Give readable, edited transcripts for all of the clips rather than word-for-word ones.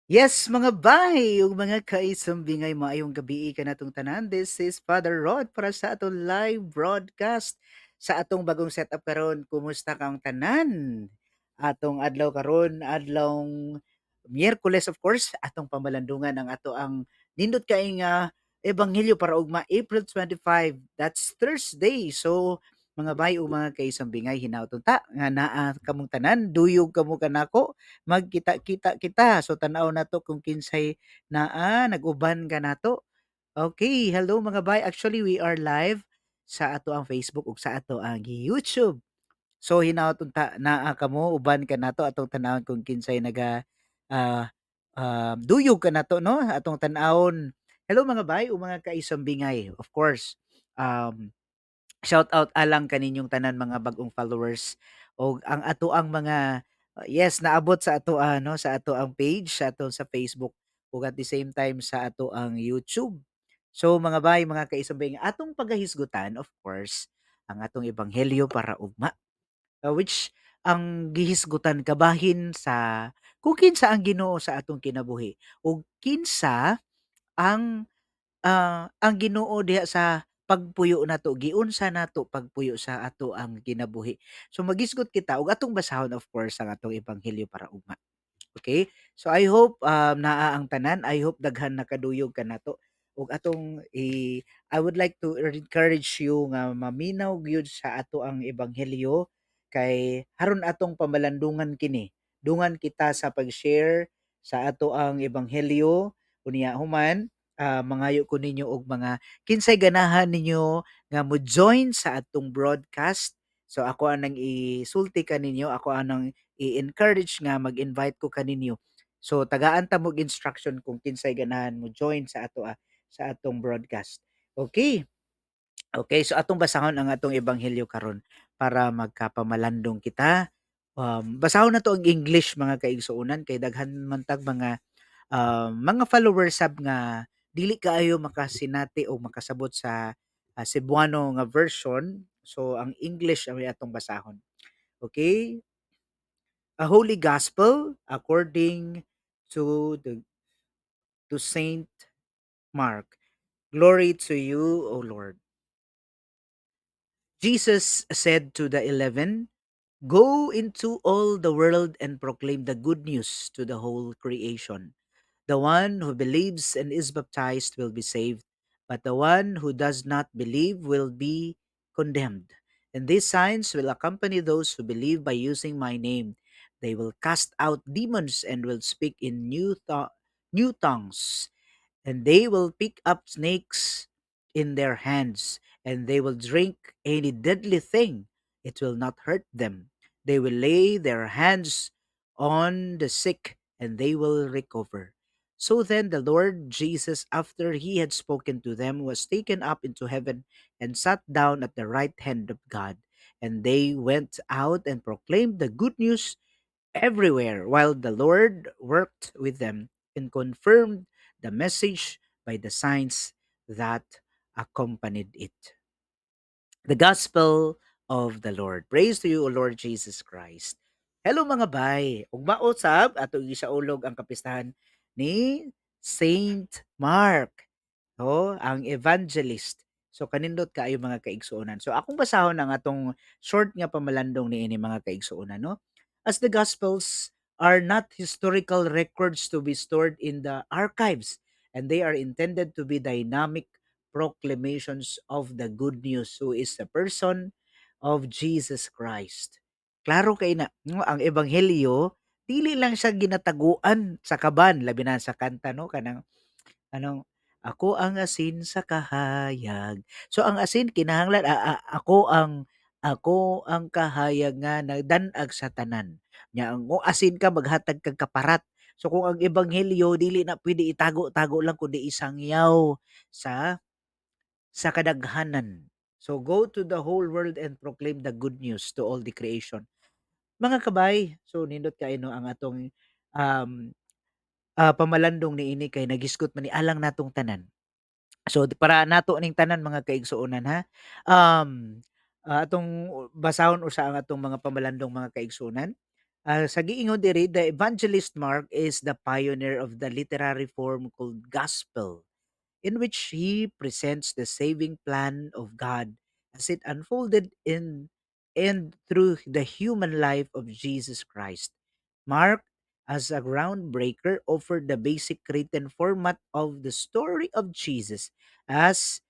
Yes, mga bay ug mga kaisambingay, maayong gabii kanatong tanan. This is Father Rod para sa atong live broadcast sa atong bagong setup karon. Kumusta kang tanan? Atong adlaw karon, adlawng Miyerkules, of course, atong pamalandungan ang ato ang nindot kay nga ebanghelyo para ugma, April 25. That's Thursday. So mga bay ug mga kaisambingay, hinaot unta nga naa kamong tanan, duyog kamo kanako, magkita-kita kita. So tan-aw nato kung kinsay naa nag-uban kanato. Okay, hello mga bay. Actually, we are live sa ato ang Facebook ug sa ato ang YouTube. So hinaot unta naa kamo uban kanato, atong tan-awon kung kinsay naga duyog kanato, no? Atong tan-awon. Hello mga bay ug mga kaisambingay. Of course, shout out alang kaninyong tanan mga bag-ong followers og ang ato ang mga yes, naabot sa ato no, sa ato ang page sa ato sa Facebook ug at the same time sa ato ang YouTube. So mga bay, mga kaisambing, atong pagahisgutan, of course, ang atong ebanghelyo para ugma, which ang gihisgutan kabahin sa kung kinsa ang Ginoo sa atong kinabuhi ug kinsa ang Ginoo diha sa pagpuyo nato, giunsa nato pagpuyo sa ato ang kinabuhi. So magisgot kita ug atong basahon, of course, ang atong ebanghelyo para ugma. Okay? So I hope naa ang tanan, I hope daghan nakaduyog kanato ug atong I would like to encourage you nga maminaw gyud sa ato ang ebanghelyo kay haron atong pamalandungan kini. Dungan kita sa pag-share sa ato ang ebanghelyo unya human mangayo ko ninyo og mga kinsay ganahan ninyo nga mo-join sa atong broadcast. So ako anang isulti kaninyo, ako anang i-encourage nga mag-invite ko kaninyo. So tagaan ta mo instruction kung kinsay ganahan mo join sa ato sa atong broadcast. Okay. Okay, so atong basahon ang atong ebanghelyo karon para magkapamalandong kita. Basahon nato ang English, mga kaigsuonan, kay daghan man tag mga followers sab nga dili kaayo makasinati o makasabot sa Cebuano nga version. So ang English ang atong basahon. Okay? A Holy Gospel according to Saint Mark. Glory to you, O Lord. Jesus said to the 11, "Go into all the world and proclaim the good news to the whole creation. The one who believes and is baptized will be saved, but the one who does not believe will be condemned. And these signs will accompany those who believe: by using my name they will cast out demons and will speak in new tongues. And they will pick up snakes in their hands, and they will drink any deadly thing. It will not hurt them. They will lay their hands on the sick, and they will recover." So then the Lord Jesus, after he had spoken to them, was taken up into heaven and sat down at the right hand of God. And they went out and proclaimed the good news everywhere while the Lord worked with them and confirmed the message by the signs that accompanied it. The Gospel of the Lord. Praise to you, O Lord Jesus Christ. Hello mga bay. Ugma usab atong isaulog ang kapistahan ni Saint Mark. Oh, ang evangelist. So kanindot kaayo, mga kaigsuonan. So akong basahon ang atong short nga pamalandong niini, mga kaigsuonan, no. As the Gospels are not historical records to be stored in the archives and they are intended to be dynamic proclamations of the good news, who is the person of Jesus Christ. Klaro kay na, no, ang ebanghelyo dili lang siya ginataguan sa kaban, labi na sa kanta, no, kanang anong "Ako ang asin sa kahayag." So ang asin kinahanglan ako ang kahayag nga nagdan-ag sa tanan. Nya ang kung asin ka, maghatag kag kaparat. So kung ang ebanghelyo dili na pwede itago-tago lang kundi isangyaw sa kadaghanan. So go to the whole world and proclaim the good news to all the creation. Mga kabay, so nindot kaayo, no, ang atong pamalandong niini kay nagisgot man ni alang natong tanan. So para nato ning tanan, mga kaigsuonan, ha. Atong basahon usa ang atong mga pamalandong, mga kaigsuonan. Sa giingon diri, the evangelist Mark is the pioneer of the literary form called gospel, in which he presents the saving plan of God as it unfolded in and through the human life of Jesus Christ. Mark, as a groundbreaker, offered the basic written format of the story of Jesus as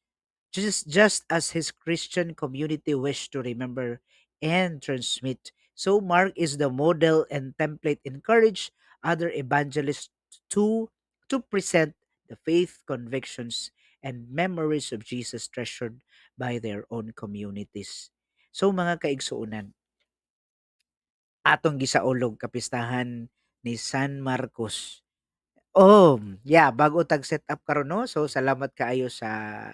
just as his Christian community wished to remember and transmit. So Mark is the model and template encourage other evangelists to present the faith convictions and memories of Jesus treasured by their own communities. So mga kaigsuonan, atong gisaulog kapistahan ni San Marcos. Oh, yeah, bago tag set-up karon, 'no. So salamat kaayo sa,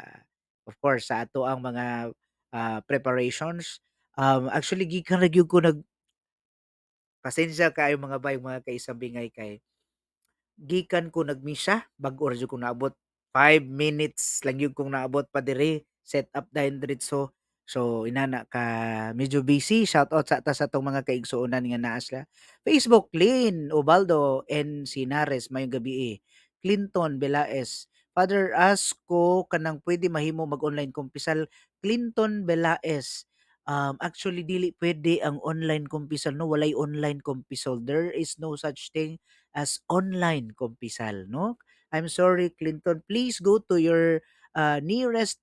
of course, sa atoang mga preparations. Actually gikan ra gyud ko nag pasensya kaayo, mga bay, mga kaisabingay, kay gikan ko nagmisa, bag-o ra jud ko naabot, 5 minutes lang gyud kong naabot pa diri, set up dayon diretso. So inana ka medyo busy. Shout out sa ta sa atong mga kaigsuonan nga naa sa Facebook, Lynn Ubaldo N. Sinares, maayong gabii. Clinton Belaez, "Father, ask ko kanang pwede mahimo mag-online kumpisal." Clinton Belaez, actually dili pwede ang online kumpisal, 'no, walay online kumpisal. There is no such thing as online kumpisal, 'no? I'm sorry, Clinton, please go to your nearest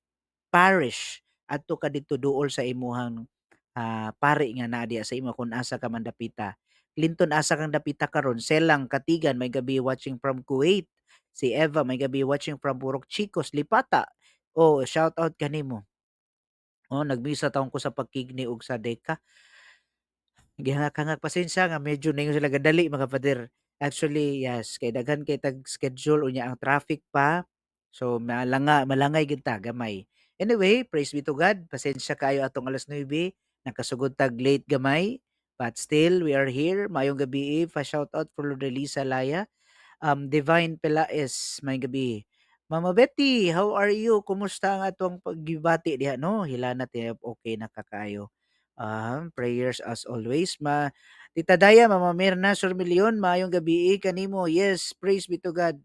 parish. Adto ka didto duol sa imuhang pari nga naa diha sa imo kung asa ka man dapita. Clinton, asa kang dapita karon? Selang Katigan, maayong gabii, watching from Kuwait. Si Eva, maayong gabii, watching from Purok Chicos, Lipata. Oh, shout out kanimo. Oh, nagmisa taon ko sa pagkigni ug sa Deka. Gihangak-hangak, pasensya nga medyo ningon sila gadali, mga pader. Actually, yes, kay daghan kay tag schedule unya ang traffic pa. So malangay gyud ta gamay. Anyway, praise be to God. Pasensya kaayo atong 9:00, nakasugod tag late gamay. But still, we are here. Maayong gabii, pa shout out for Lisa Laya. Divine Pelaez, maayong gabii. Mama Betty, how are you? Kumusta ang atong paggibati diha, no? Hilana ti okay na ka kaayo. Prayers as always. Ma Tita Daya, Mama Mirna Surmilion, maayong gabii kanimo. Yes, praise be to God.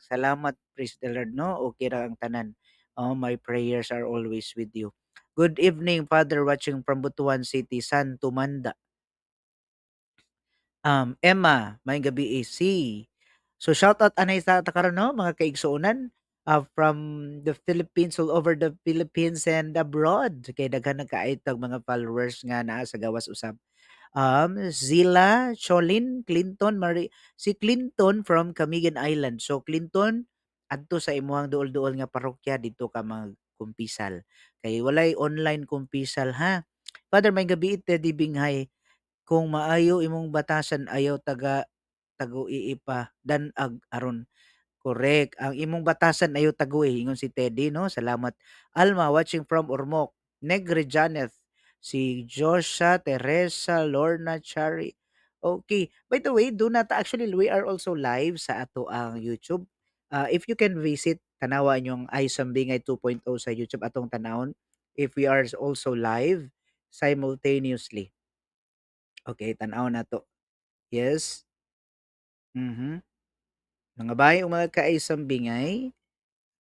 Salamat, praise the Lord, no? Okay ra ang tanan. Oh, my prayers are always with you. Good evening, Father, watching from Butuan City, San Tumanda. Emma, maayong gabii. Si. So shout out anay sa ta karon, no, mga kaigsuonan, from the Philippines, all over the Philippines and abroad. Kay daghan na kaayo tag mga followers nga naa sa gawas usab. Zila, Cholin, Clinton, Marie, si Clinton from Camiguin Island. So Clinton, adto sa imuhang duol-duol nga parokya didto ka magkumpisal. Kay walay online kumpisal ha. Father, maayong gabii, Teddy Binghay. Kung maayo imong batasan ayaw taga tagui pa dan-ag aron. Correct, ang imong batasan ayaw tagui, ingon si Teddy, 'no, salamat. Alma watching from Ormoc, Negre Janeth, si Joshua, Teresa, Lorna, Chari. Okay, by the way, do not actually we are also live sa atoang YouTube. If you can visit, tan-awa inyong iSambingay 2.0 sa YouTube atong tan-awon if we are also live simultaneously. Okay, tan-awon nato. Yes. Mga bay ug mga kaisambingay,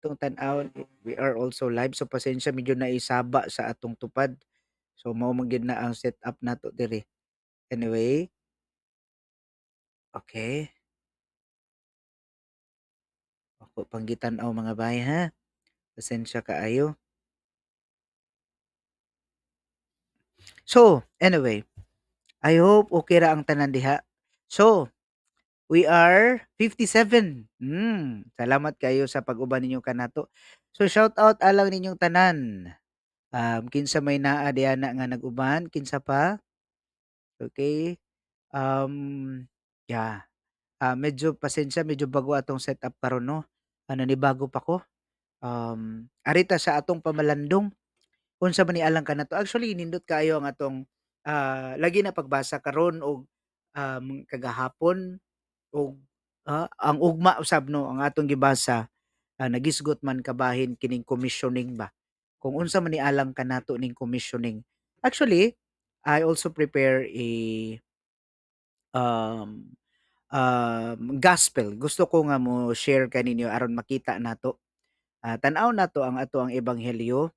atong tan-awon, we are also live, so pasensya medyo naisaba sa atong tupad. So mao man gyud na ang setup nato diri. Anyway. Okay. Ako pang gitan-aw, mga bay, ha. Pasensya kaayo. So, anyway, I hope okay ra ang tanan diha. So, we are 57. Salamat kaayo sa pag-uban ninyo kanato. So shout out alang ninyong tanan. Kinsa may naa diha na nga nag-uban, kinsa pa? Okay. Yeah. Medyo pasensya, medyo bago atong setup karon, 'no. Ano, nibago pa ko. Ari ta sa atong pamalandong. Unsa man ni alang kanato. Actually nindot kaayo ang atong lagi na pagbasa karon og kagahapon ug ang ugma usab, 'no, ang atong gibasa, nagisgot man kabahin kining commissioning ba. Kung unsa man ni alang kanato ning commissioning. Actually, I also prepare a um, gospel. Gusto ko nga mo share kaninyo aron makita nato. Tan-aw nato ang ato ang ebanghelyo.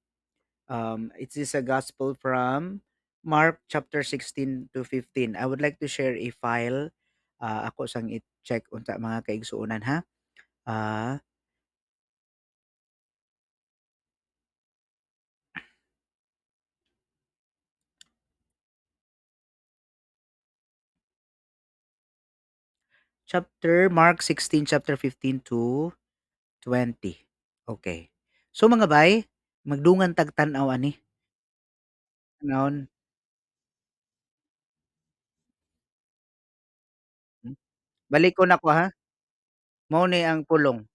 It is a gospel from Mark chapter 16 to 15. I would like to share a file. Ako sang i-check unta mga kaigsuonan ha. Chapter Mark 16 chapter 15 to 20. Okay. So mga bay, magdungan tag tan-aw ani. Tanawon. Balik ko na ko ha. Mao ni ang pulong.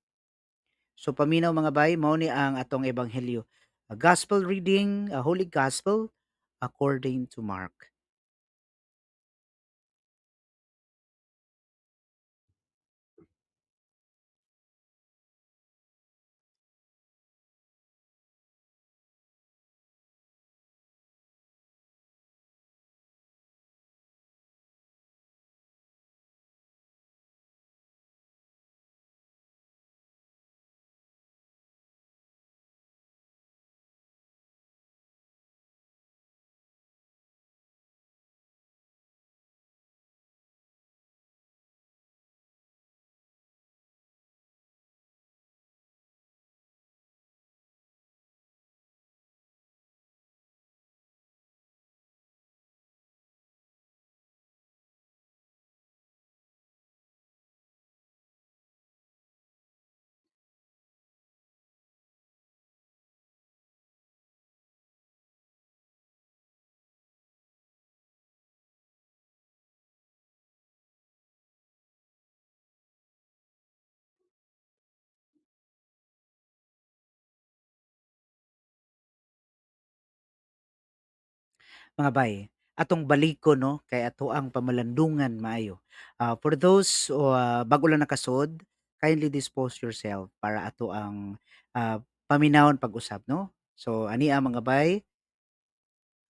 So paminaw mga bay, mao ni ang atong ebanghelyo. A gospel reading, a holy gospel according to Mark. Mga bay, atong baliko no kay ato ang pamalandungan maayo. For those bago lang nakasod, kindly dispose yourself para ato ang paminawon pag-usab no. So ani ang mga bay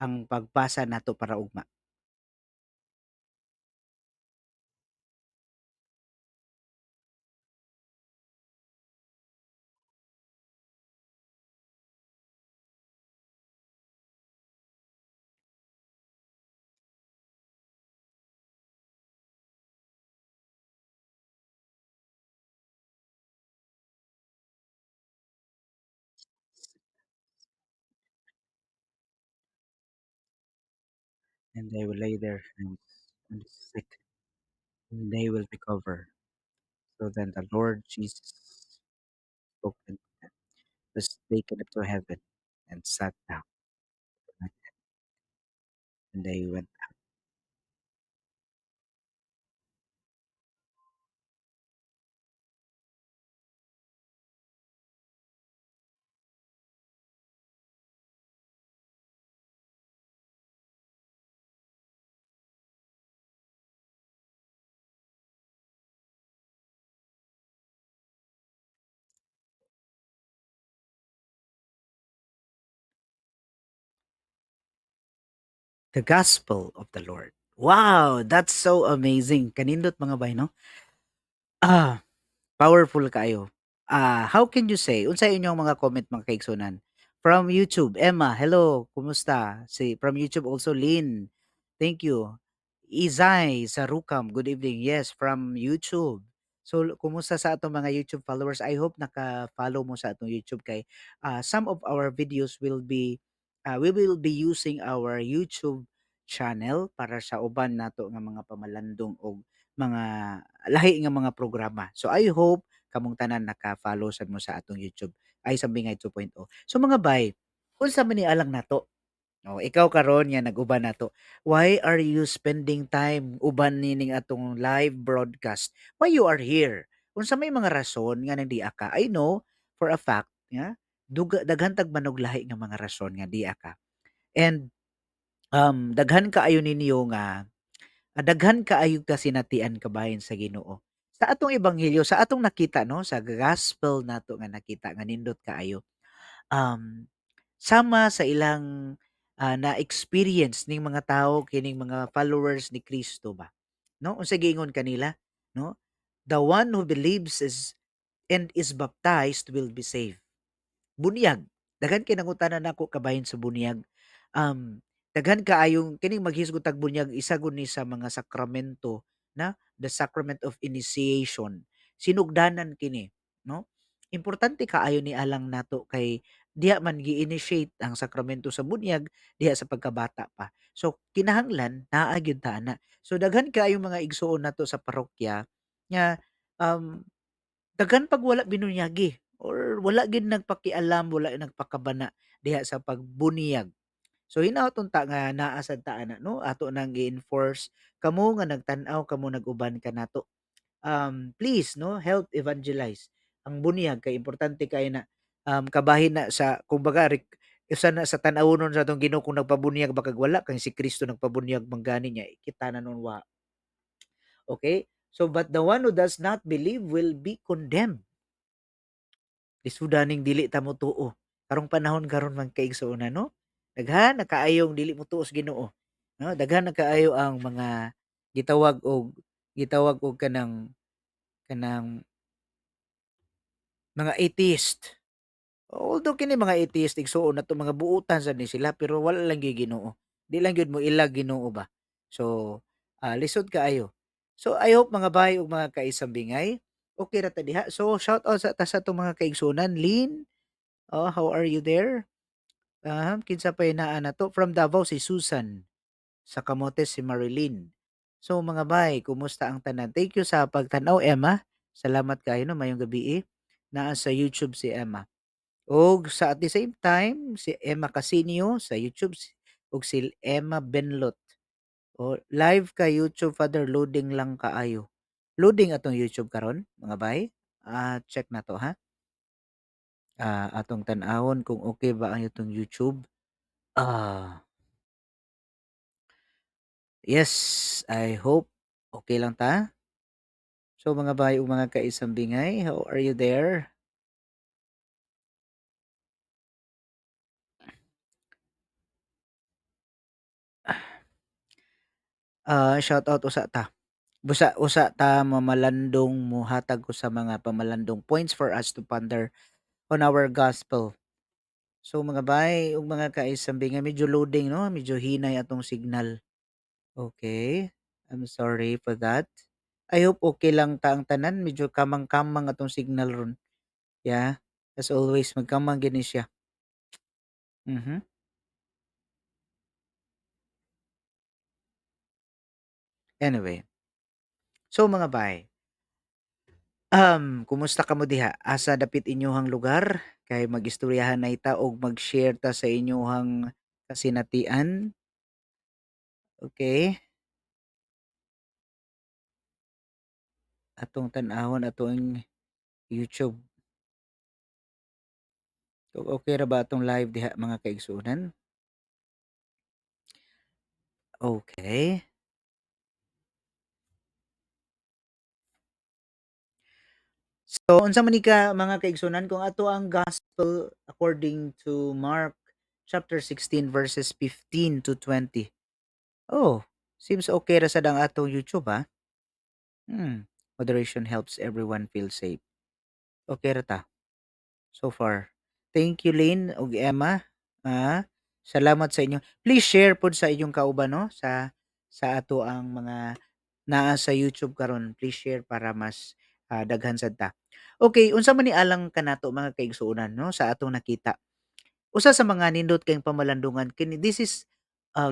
ang pagbasa nato para ugma. And they will lay their hands on the sick and they will recover. So then the Lord Jesus spoke and was taken up to heaven and sat down. And they went. The gospel of the Lord. Wow, that's so amazing. Kanindot mga bay, no? Powerful kaayo. How can you say? Unsa inyong mga comment mga kaigsunan? From YouTube, Emma, hello, kumusta? Si from YouTube also Lynn. Thank you. Izay Sarukam, good evening. Yes, from YouTube. So kumusta sa atong mga YouTube followers? I hope naka-follow mo sa atong YouTube kay some of our videos will be we will be using our YouTube channel para sa uban nato nga mga pamalandong og mga lahi nga mga programa. So I hope kamong tanan naka-follow sad mo sa atong YouTube ay sa Bingay 2.0. So mga bay, unsa man ni alang nato? O ikaw karon nga nag-uban nato. Why are you spending time uban nining atong live broadcast? Why you are here? Unsa may mga rason nga nandiya ka? I know for a fact nga daghan tag manog lahi nga mga rason nga diya ka. And daghan kaayo ninyo nga daghan kaayo kasinatian kabahin sa Ginoo. Sa atong ebanghelyo, sa atong nakita no, sa gospel nato nga nakita nga nindot kaayo. Sama sa ilang na-experience ning mga tawo kining mga followers ni Kristo ba. No, unsa giingon kanila, no? The one who believes is and is baptized will be saved. Bunyag. Daghan kay nangutana nako kabahin sa bunyag. Daghan kaayong kining maghisgot tag bunyag, isa gud ni sa mga sakramento na the sacrament of initiation. Sinugdanan kini, no? Importante kaayo ni alang nato kay diha man gi-initiate ang sakramento sa bunyag diha sa pagkabata pa. So kinahanglan naa gyud ta ana. So daghan kaayong mga igsuon nato sa parokya nga daghan pag wala binunyagi or wala gid nagpakialam, wala nagpakabana diha sa pagbuniyag. So hinaot unta nga naa sad ta ana, no, ato nang gi-enforce kamo nga nagtan-aw, kamo nag-uban kanato. Please, no, help evangelize ang bunyag kay importante kaayo na kabahin na sa kumbaga usa na sa tan-awonon sa atong Ginoo kung nagpabunyag ba kag wala, kay si Kristo nagpabunyag man gani niya kita na nun wa. Okay? So but the one who does not believe will be condemned. Lisuda ning dili ta motuo. Karong panahon karon man, kaigsuonan, no? Daghan na kaayong dili motuo sa Ginoo. No, daghan na kaayo ang mga gitawag og kanang mga atheist. Although kini mga atheist, igsuon nato, mga buutan sad ni sila, pero wala lang gyud Ginoo. Di lang gyud mo ilag Ginoo ba. So, lisod kaayo. So I hope, mga bay ug mga kaisambingay, okay ra ta diha. So shout out sa ta sa atong mga kaigsuonan, Lynn. Oh, how are you there? Kinsa pay naa nato from Davao, si Susan. Sa Camotes si Marilyn. So mga bay, kumusta ang tanan? Thank you sa pagtan-aw, Emma. Salamat kaayo, no, maayong gabi. Naa sa YouTube si Emma. Og sa at the same time si Emma Casinio sa YouTube ug si Emma Benlot. O live ka YouTube, Father, loading lang kaayo. Loading atong YouTube karon, mga bay? Ah, check na to ha. Atong tan-awon kung okay ba ang itong YouTube. Yes, I hope okay lang ta. So mga bay ug mga kaisambingay, how are you there? Shout out usa ta. Busa usa ta mamalandong mohatag ko sa mga pamalandong points for us to ponder on our gospel. So mga bay ug mga kaisambingay, medyo loading, no, medyo hinay atong signal. Okay, I'm sorry for that. I hope okay lang ta ang tanan, medyo kamang-kamang atong signal ron. Yeah, as always magkamang gyud ni siya. Anyway. So mga bay, kumusta kamo diha? Asa dapit inyohang lugar? Kay mag-istoryahan na ita og mag-share ta sa inyohang kasinatian. Okay. Atong tan-awon atong YouTube. Kung okay ra ba atong live diha, mga kaigsuonan? Okay. So unsa man ni ka, mga kaigsuonan, kung ato ang gospel according to Mark chapter 16 verses 15 to 20. Oh, seems okay ra sad ang atong YouTube, ha. Moderation helps everyone feel safe. Okay ra ta so far. Thank you, Lynn ug Emma. Salamat sa inyo. Please share pod sa inyong kauban, no, sa ato ang mga naa sa YouTube karon. Please share para mas daghan sad ta. Okay, unsa man ni alang kanato, mga kaigsuonan, no, sa atong nakita. Usa sa mga nindot kayong pamalandungan kini, this is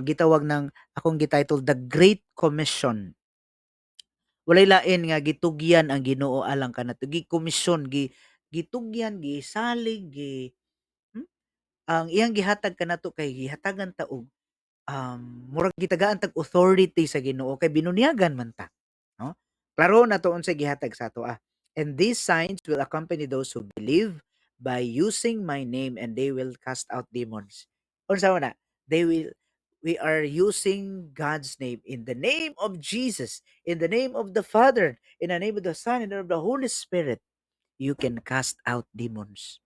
gitawag ng akong gititle The Great Commission. Walay lain nga gitugyan ang Ginoo alang kanato, gikomisyon, gitugyan, gisalig, ang iyang gihatag kanato kay gihatagan ta og murag gitagaan tag authority sa Ginoo kay binunyagan man ta, no? Klaro na to unsay gihatag sa ato, ah. "And these signs will accompany those who believe by using my name, and they will cast out demons." Unsa man na? They will we are using God's name, in the name of Jesus, in the name of the Father, in the name of the Son, in the name of the Holy Spirit, you can cast out demons.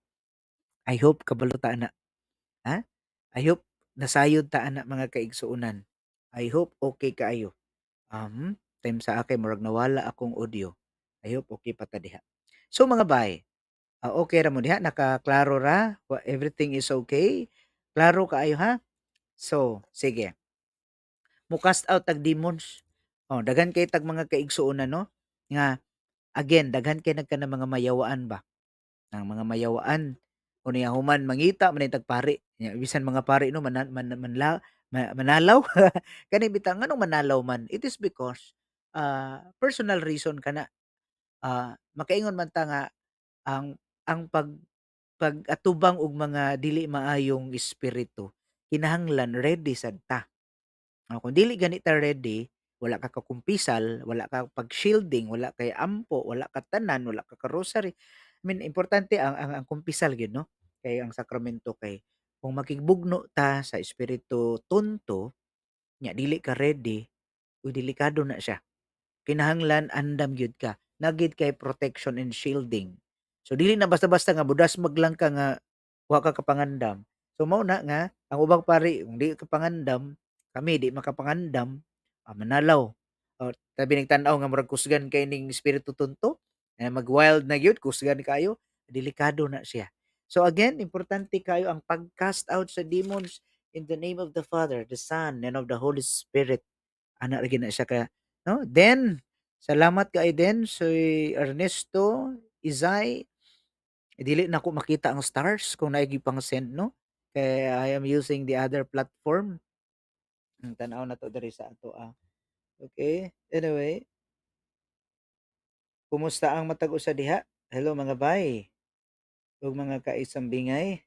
I hope kabalo ta ana. Ha? I hope nasayod ta ana, mga kaigsuonan. I hope okay kaayo. Time sa akin murag nawala akong audio. I hope okay pa ta diha. So mga bay, okay ra mo diha, nakaklaro ra, everything is okay? Klaro kaayo ha? So, sige. Mo-cast out tag demons. Oh, daghan kay tag mga kaigsuonan, no? Nga again, daghan kay nagka na mga mayawaan ba? Ang mga mayawaan unya human mangita man tag pari. Nya bisan mga pari, no, man, man, manla, manalaw. Kani bitaw nganong manalaw man? It is because personal reason kana. Makaingon man ta nga ang pag-atubang og mga dili maayong espiritu, kinahanglan ready sad ta. Oh, kung dili gani ta ready, wala ka kakumpisal, wala ka pag-shielding, wala kay ampo, wala ka tanan, wala ka ka-rosary. I mean, importante ang kumpisal gyud, no? Kay ang sakramento, kay kung makigbugno ta sa espiritu tonto, nya dili ka ready, uy, delikado na siya. Kinahanglan andam gyud ka. Naa gyud kay protection and shielding. So dili na basta-basta nga budasmag lang ka nga wa ka kapangandam. So mao na nga ang ubang pari kung di ka pangandam, kami di makapangandam, manalaw. O tabi ning tan-aw nga murag kusgan kay ning espiritu tonto, eh, mag-wild na gyud, kusgan kaayo, delikado na siya. So again, importante kayo ang pag-cast out sa demons in the name of the Father, the Son, and of the Holy Spirit. Ana ra gyud na siya ka, no? Then salamat kay din si Ernesto Izay. Dili na ko makita ang stars kung naay pang send, no? Kay I am using the other platform. Ang tan-aw na to diri sa ato ah. Okay. Anyway, kumusta ang matag usa diha? Hello mga bay ug mga kaisambingay.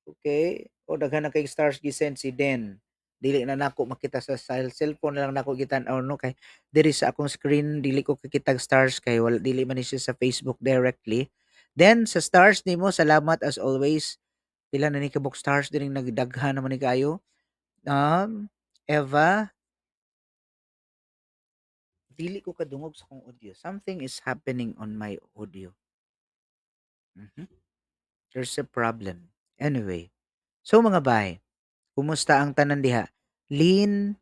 Okay. O daghan na kay stars gi-send si Den. Dili na nako makita sa cellphone na lang nako gitan-aw, no, kay diri sa akong screen dili ko kakitag stars kay wala, dili man ni siya sa Facebook directly. Then sa stars nimo, salamat as always. Pila na ni kabuk stars diring nagdaghan naman ni kaayo. Eva, dili ko kadungog sa akong audio. Something is happening on my audio. There's a problem. Anyway, so mga bay, kumusta ang tanan diha? Lynn,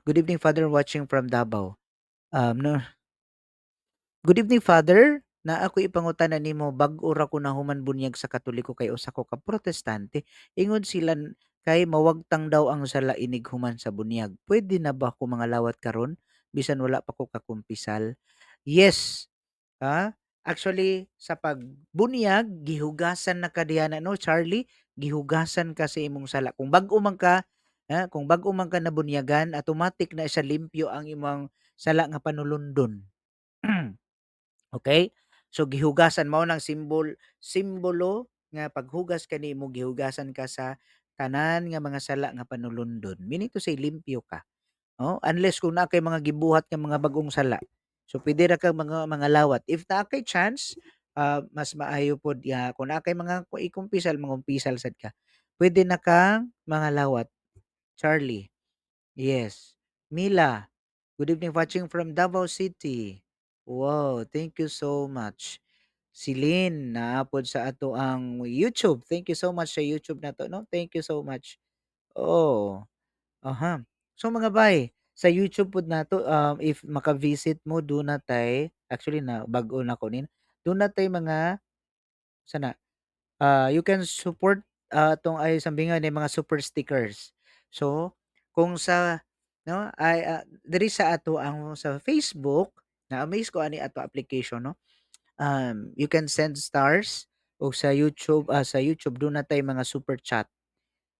good evening, Father, watching from Davao. No, good evening, Father. Na ako ipangutana nimo, bag-o ra ko nahuman bunyag sa Katoliko kay usa ko ka Protestante. Ingon sila kay mawagtang daw ang sala inig human sa bunyag. Pwede na ba ko mangalawat karon bisan wala pa ko kakumpisal? Yes. Ha? Actually, sa pagbunyag, gihugasan na ka diha na, no, Charlie, gihugasan ka sa imong sala. Kung bag-o man ka, ha, kung bag-o man ka nabunyagan, automatic na siya limpyo ang imong sala nga panulundon. Okay? So gihugasan mao nang simbolo nga paghugas kanimo, gihugasan ka sa tanan nga mga sala nga panulundon. Meaning to say, limpyo ka. Oh, unless kung naa kay mga gibuhat nga mga bag-ong sala. So pwede ra kang mga lawat. If naa kay chance, mas maayo pod ya kung naa kay mga ikumpisal, mangumpisal sad ka. Pwede na kang mga lawat. Charlie. Yes. Mila, good evening, watching from Davao City. Wow, thank you so much. Si Lynn, naa pod sa ato ang YouTube. Thank you so much sa YouTube na to, no? Thank you so much. Oh. Aha. So mga bay, sa YouTube pod nato, if maka-visit mo, duna tay, actually na bag-o na ko nin. Duna tay mga sana you can support atong ay sambingan ni mga super stickers. So kung sa, no, ay diri sa ato ang sa Facebook, na-amaze ko ani ato application, no. You can send stars o sa YouTube duna tay mga super chat.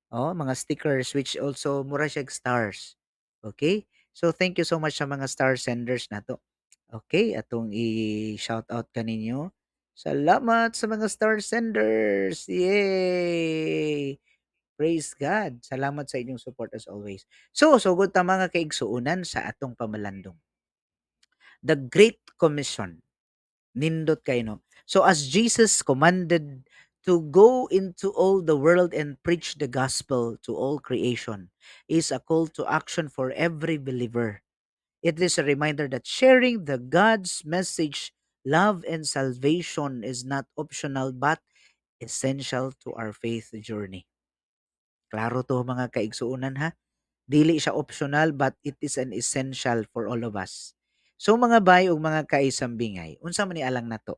Oh, mga stickers which also mura siyag stars. Okay? So thank you so much sa mga star senders nato. Okay, atong i-shout out kaninyo. Salamat sa mga star senders. Yay! Praise God. Salamat sa inyong support as always. So, sugod ta mga kaigsuonan sa atong pamalandong. The Great Commission. Nindot kay, no. So as Jesus commanded to go into all the world and preach the gospel to all creation is a call to action for every believer. It is a reminder that sharing the God's message, love and salvation is not optional but essential to our faith journey. Klaro to mga kaigsuonan ha. Dili siya optional, but it is an essential for all of us. So mga bay ug mga kaisambingay, unsa man ni alang nato?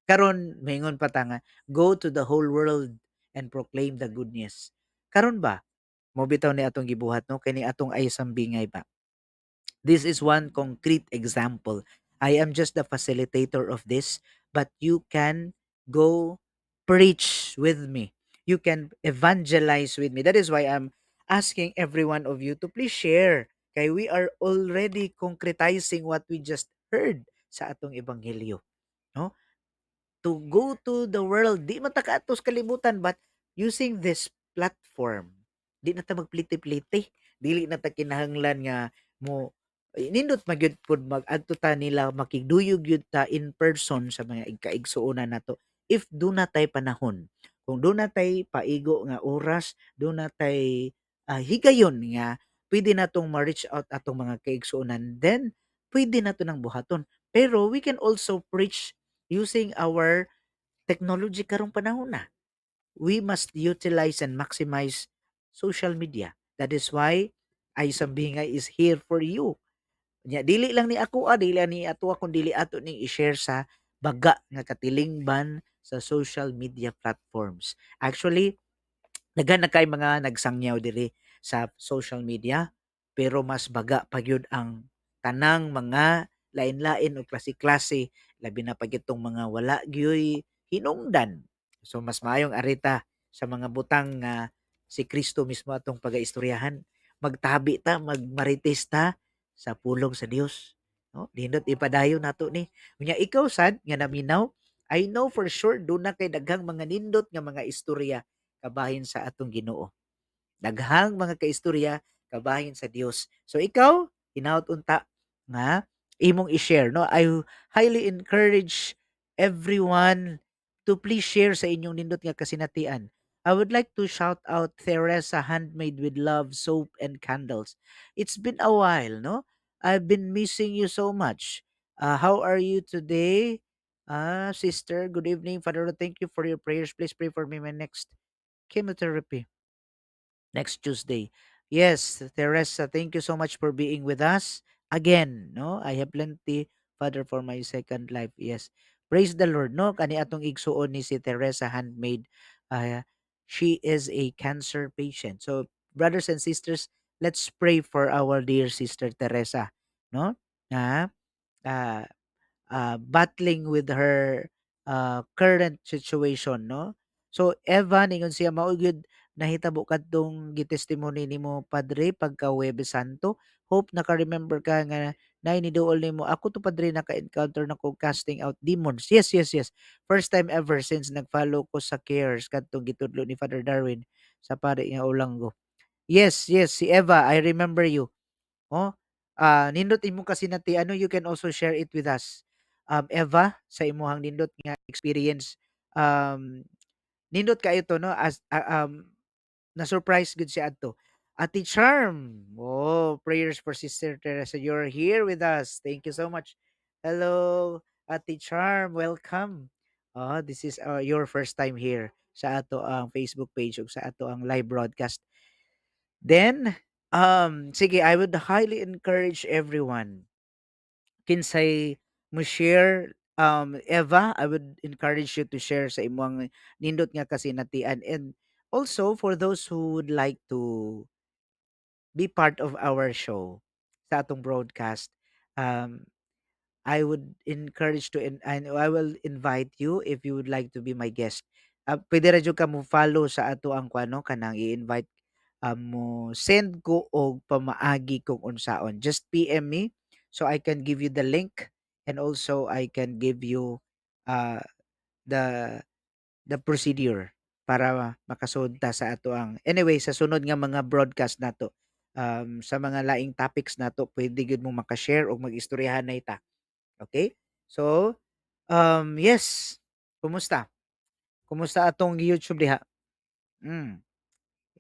Karon maingon pa ta nga, "Go to the whole world and proclaim the good news." Karon ba, mo bitaw ni atong gibuhat, no, kini atong ay sambingay ba. This is one concrete example. I am just the facilitator of this, but you can go preach with me. You can evangelize with me. That is why I'm asking every one of you to please share. Kay we are already concretizing what we just heard sa atong ebanghelyo, no? To go to the world, di man ta kaadto sa kalibutan, but using this platform, di na ta magpliti-pliti, dili na ta kinahanglan nga mo eh, nindot man gyud pud mag-adto ta nila, makigduyog gyud ta in person sa mga kaigsuonan nato. If duna tay panahon, kung duna tay paigo nga oras, duna tay higayon nga pwede natong ma-reach out atong mga kaigsuonan, then pwede nato nang buhaton. Pero we can also preach using our technology karong panahon na. We must utilize and maximize social media. That is why Ay Sambingay is here for you. Nya dili lang ni ako, dili lang ni ato, kun dili ato ning i-share sa baga nga katilingban sa social media platforms. Actually, daghan na kay mga nagsangyaw diri sa social media, pero mas baga pa gyud ang tanang mga lain-lain o klase-klase, labi na pa gyud tong mga wala gyoy hinungdan. So mas maayong arita sa mga butang nga si Kristo mismo atong pagaistoryahan. Magtabi ta, magmarites ta sa pulong sa Dios. No? Nindot ipadayon nato ni. Unya ikaw sad nga naminaw, I know for sure duna kay daghang mga nindot nga mga istorya kabahin sa atong Ginoo. Daghang mga kaistorya kabahin sa Dios. So ikaw, hinaut unta nga imong i-share, no? I highly encourage everyone to please share sa inyong nindot nga kasinatian. I would like to shout out Teresa Handmade with Love Soap and Candles. It's been a while, no? I've been missing you so much. How are you today? Sister, good evening. Father, thank you for your prayers. Please pray for me, my next chemotherapy next Tuesday. Yes, Teresa, thank you so much for being with us again, no? I have plenty, Father, for my second life. Yes. Praise the Lord, no? Kani atong igsuon ni si Teresa Handmade. She is a cancer patient. So, brothers and sisters, let's pray for our dear sister Teresa, no? Na battling with her current situation, no? So, Eva, ningon siya, mao gyud nahitabo kadtong gitestimony nimo, Padre, pagka Huwebes Santo. Hope naka-remember ka nga nay niduol nimo. Ako to, Padre, naka-encounter na ko casting out demons. Yes. First time ever since nag-follow ko sa cares kadtong gitudlo ni Father Darwin sa pari nga Olango. Yes, si Eva, I remember you. Oh, nindot imong kasinati ano, you can also share it with us. Eva, sa imuhang nindot nga experience, nindot kaayo to, no, as na-surprise gud siya adto. Ate Charm, oh, prayers for Sister Teresa. You're here with us. Thank you so much. Hello, Ate Charm, welcome. Oh, this is your first time here sa ato ang Facebook page ug sa ato ang live broadcast. Then, sige, I would highly encourage everyone kinsay mo share, Eva, I would encourage you to share sa imong nindot nga kasinatian, and also for those who would like to be part of our show sa atong broadcast, I would encourage to and I will invite you if you would like to be my guest. Pwede ra jud ka mo follow sa ato ang kuan, no, kanang i-invite, mo send ko og pamaagi kung unsaon. Just PM me so I can give you the link and also I can give you the procedure para makasud ta sa ato ang, anyway, sa sunod nga mga broadcast nato, sa mga laing topics nato, pwede gyud mo maka-share og mag-istoryahanay ta. Okay? So, yes, kumusta? Kumusta atong YouTube diha?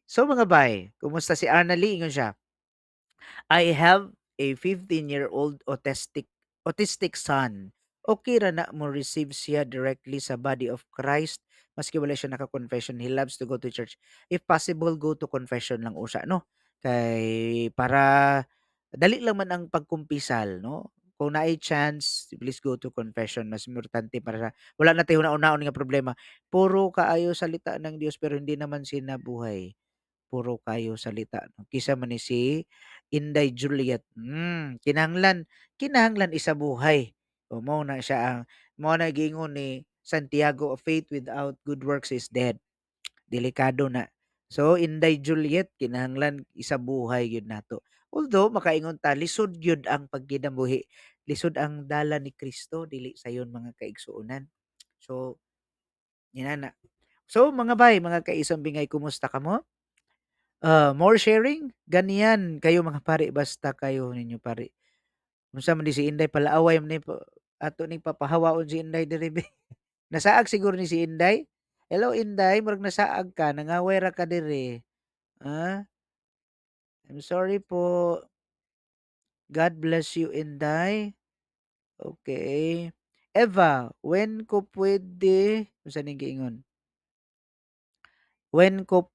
So mga bay, kumusta si Arnalie? Ingon siya, "I have a 15-year-old autistic son. Okay ra na mo receive siya directly sa body of Christ maski wala siya naka-confession. He loves to go to church." If possible, go to confession lang usa, no? Kay para dali lang man ang pagkumpisal, 'no? Kung naay chance, please go to confession, mas importante para wala na tay huna-hunaon nga problema. Puro kaayo salita ng Dios pero hindi naman sinabuhay. Puro kaayo salita, 'no? Kisa man ni si Inday Juliet, kinahanglan kinahanglan isabuhay. O mao na siya ang mao na giingon ni Santiago, "Faith without good works is dead." Delikado na. So, Inday Juliet, kinahanglan isabuhay gyud nato. Although makaingon ta lisod gyud ang pagkinabuhi, lisod ang dalan ni Kristo dili sayon, mga kaigsuonan. So, inana. So mga bay, mga kaisang bingay, kumusta kamo? More sharing? Ganiyan kayo mga pari, basta kayo ninyo pari. Unsa man di si Inday palaaway man ni ato ning papahawaon si Inday diri bi. Nasaag siguro ni si Inday? Hello Inday, murag nasaag ka, nangaway ra ka diri. Ah? I'm sorry po. God bless you, Inday. Okay. Eva, when ko pwede, unsa ning giingon? When ko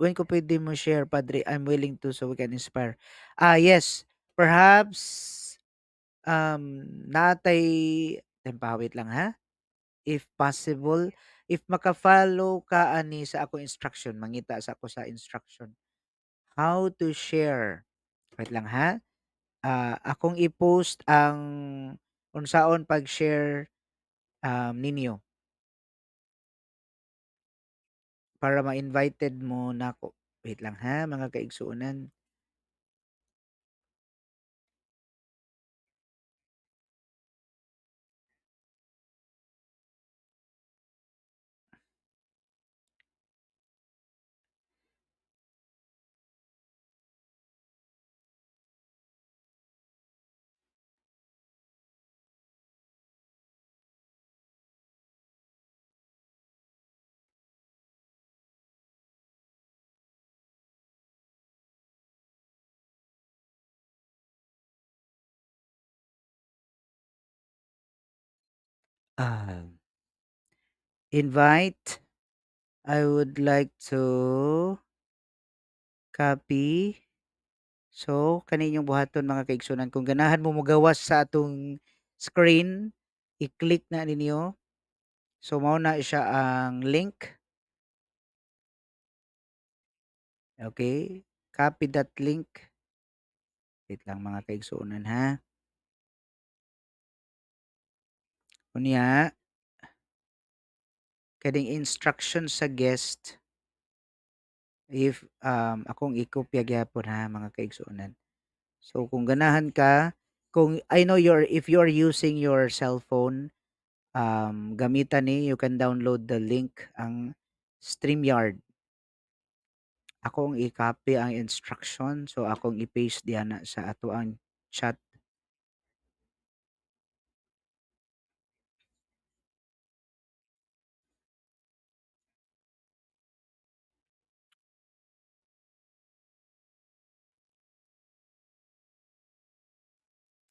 pwede mo share, Padre? I'm willing to so we can inspire. Ah, yes. Perhaps natay tempawit lang ha. If possible, if maka-follow ka ani sa ako instruction, mangita sa ako sa instruction. How to share. Wait lang ha. Akong i-post ang unsaon pag-share ninyo para ma-invited mo nako. Wait lang ha, mga kaigsuonan. Invite. I would like to copy. So, kani inyong buhaton, mga kaigsuonan, kung ganahan mo mogawas sa atong screen, i-click na ninyo. So, mao na siya ang link. Okay, copy that link. Wait lang, mga kaigsuonan ha. Unya, kaning instruction sa guest, if akong i-kopya gyapon ha, mga kaigsuonan. So kung ganahan ka, kung I know you're if you're using your cellphone, gamitan ni, you can download the link ang StreamYard. Akong i-copy ang instruction, so akong i-paste diha na sa ato ang chat.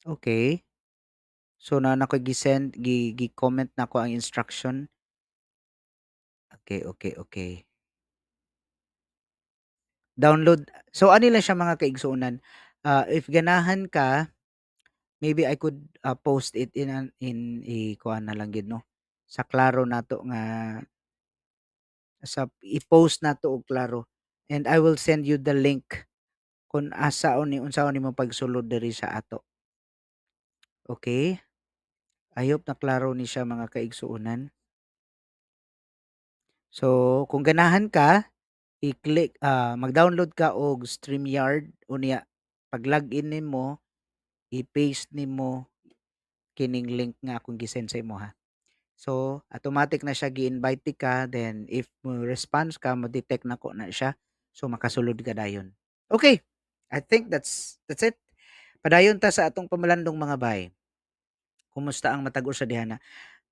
Okay. So naa na ko'y gi-send, gi-comment nako ang instruction. Okay. Download. So ani lang siya, mga kaigsuonan. If ganahan ka, maybe I could post it in i-kuan na lang gid, no, sa klaro nato nga sa i-post nato og klaro, and I will send you the link kung asaon ni unsaon nimo pagsulod diri sa ato. Okay? I hope na klaro ni siya, mga kaigsuonan. So kung ganahan ka, i-click, mag-download ka og StreamYard, unya pag log-in nimo, i-paste nimo kining link nga akong gi-send sa imo ha. So automatic na siya gi-invite ka, then if mo response ka, mo-detect nako na siya, so makasulod ka dayon. Okay, I think that's it. Padayon ta sa atong pamalandong, mga bay. Kumusta ang matag usa diha na?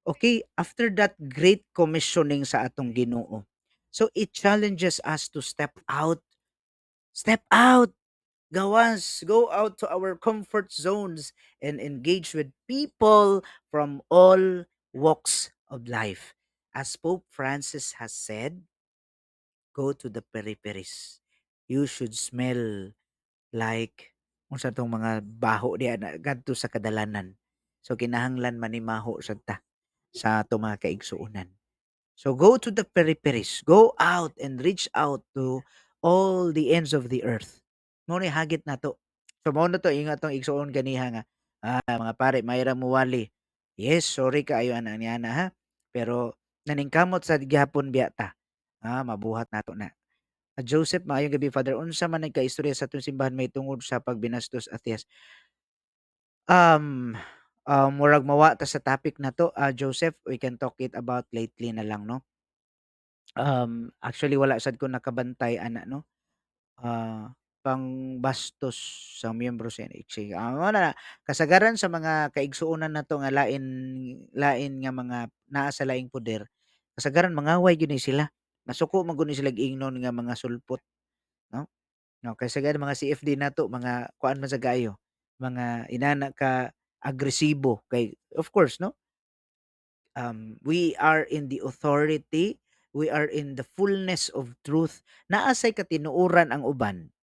Okay, after that great commissioning sa atong Ginoo. So it challenges us to step out. Step out. Gawas, go out to our comfort zones and engage with people from all walks of life. As Pope Francis has said, go to the peripheries. You should smell like unsa tong mga baho diha na kadto sa kadalanan. So kinahanglan manimaho sad ta sa ato mga kaigsuonan. So go to the peripheries, go out and reach out to all the ends of the earth. Mao ni hagit nato. So mao na to ingat tong igsuon ganiha nga mga pare may ra muwali. Yes, sorry kaayo ana niana ha. Pero naningkamot sad gihapon biya ta. Mabuhat nato na. Joseph, maayong gabi, Father. Unsa man nagkaistorya sa atong simbahan may tungod sa pagbinastos atiyas? Murag mawa ta sa topic na to, Joseph, we can talk it about lately na lang, no? Actually wala sad ko nakabantay ana, no? Pangbastos sa miyembro sa NHA. Mao na kasagaran sa mga kaigsuonan nato nga lain lain nga mga naa sa laing poder, kasagaran mangaway gyud ni sila. Masuko man gud ni sila ingnon nga mga sulpot, no? No, kay kasagaran mga CFD nato mga kuan man sa kaayo, mga inana ka agresibo kay of course, no? We are in the authority, we are in the fullness of truth. Naa say katinuoran ang uban,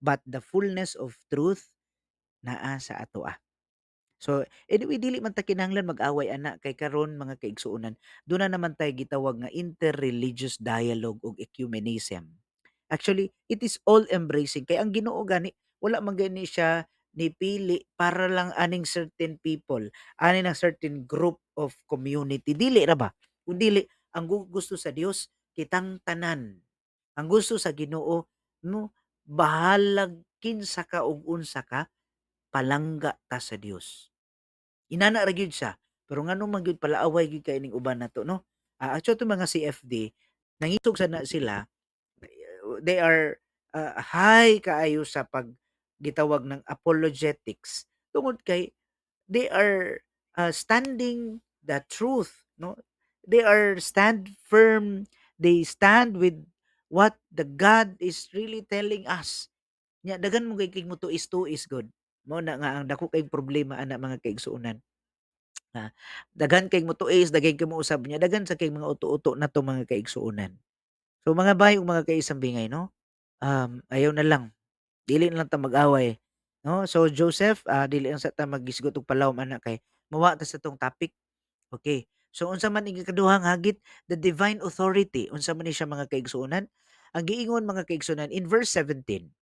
but the fullness of truth naa sa atoa. So anyway, dili man ta kinahanglan mag-away ana kay karon mga kaigsuonan, duna naman tay gitawag nga interreligious dialogue ug ecumenism. Actually, it is all embracing kay ang Ginoo gani wala man gani siya nipili para lang aning certain people, ani ng certain group of community, dili ra ba? Kung dili ang gusto sa Dios kitang tanan. Ang gusto sa Ginoo, no, bahalag kinsa ka ug unsa ka, palangga ta sa Dios. Inana ra gyud siya. Pero ngano man gyud palaaway gyud kay ning uban nato, no? Actually itong mga CFD nangisog sa na sila, they are high kaayo sa pag gitawag ng apologetics tungod kay they are standing the truth, no? They are stand firm, they stand with what the God is really telling us. Nya daghan mo kay mo tuis-tuis gud. Mao na nga ang dako kay problema ana mga kaigsuonan. Daghan kay mo tuis, daghan kay mo usab niya, daghan sa kay mga uto-uto nato mga kaigsuonan. So mga bay ug mga kaisambingay, no? Ayaw na lang. Dili na lang ta mag-away, no? So Joseph, dili lang sa ta maghisgot og palawom ana kay mawa ta sa tong topic. Okay. So unsa man ing ikaduhang hagit, the divine authority. Unsa man ni siya mga kaigsuonan? Ang giingon mga kaigsuonan in verse 17,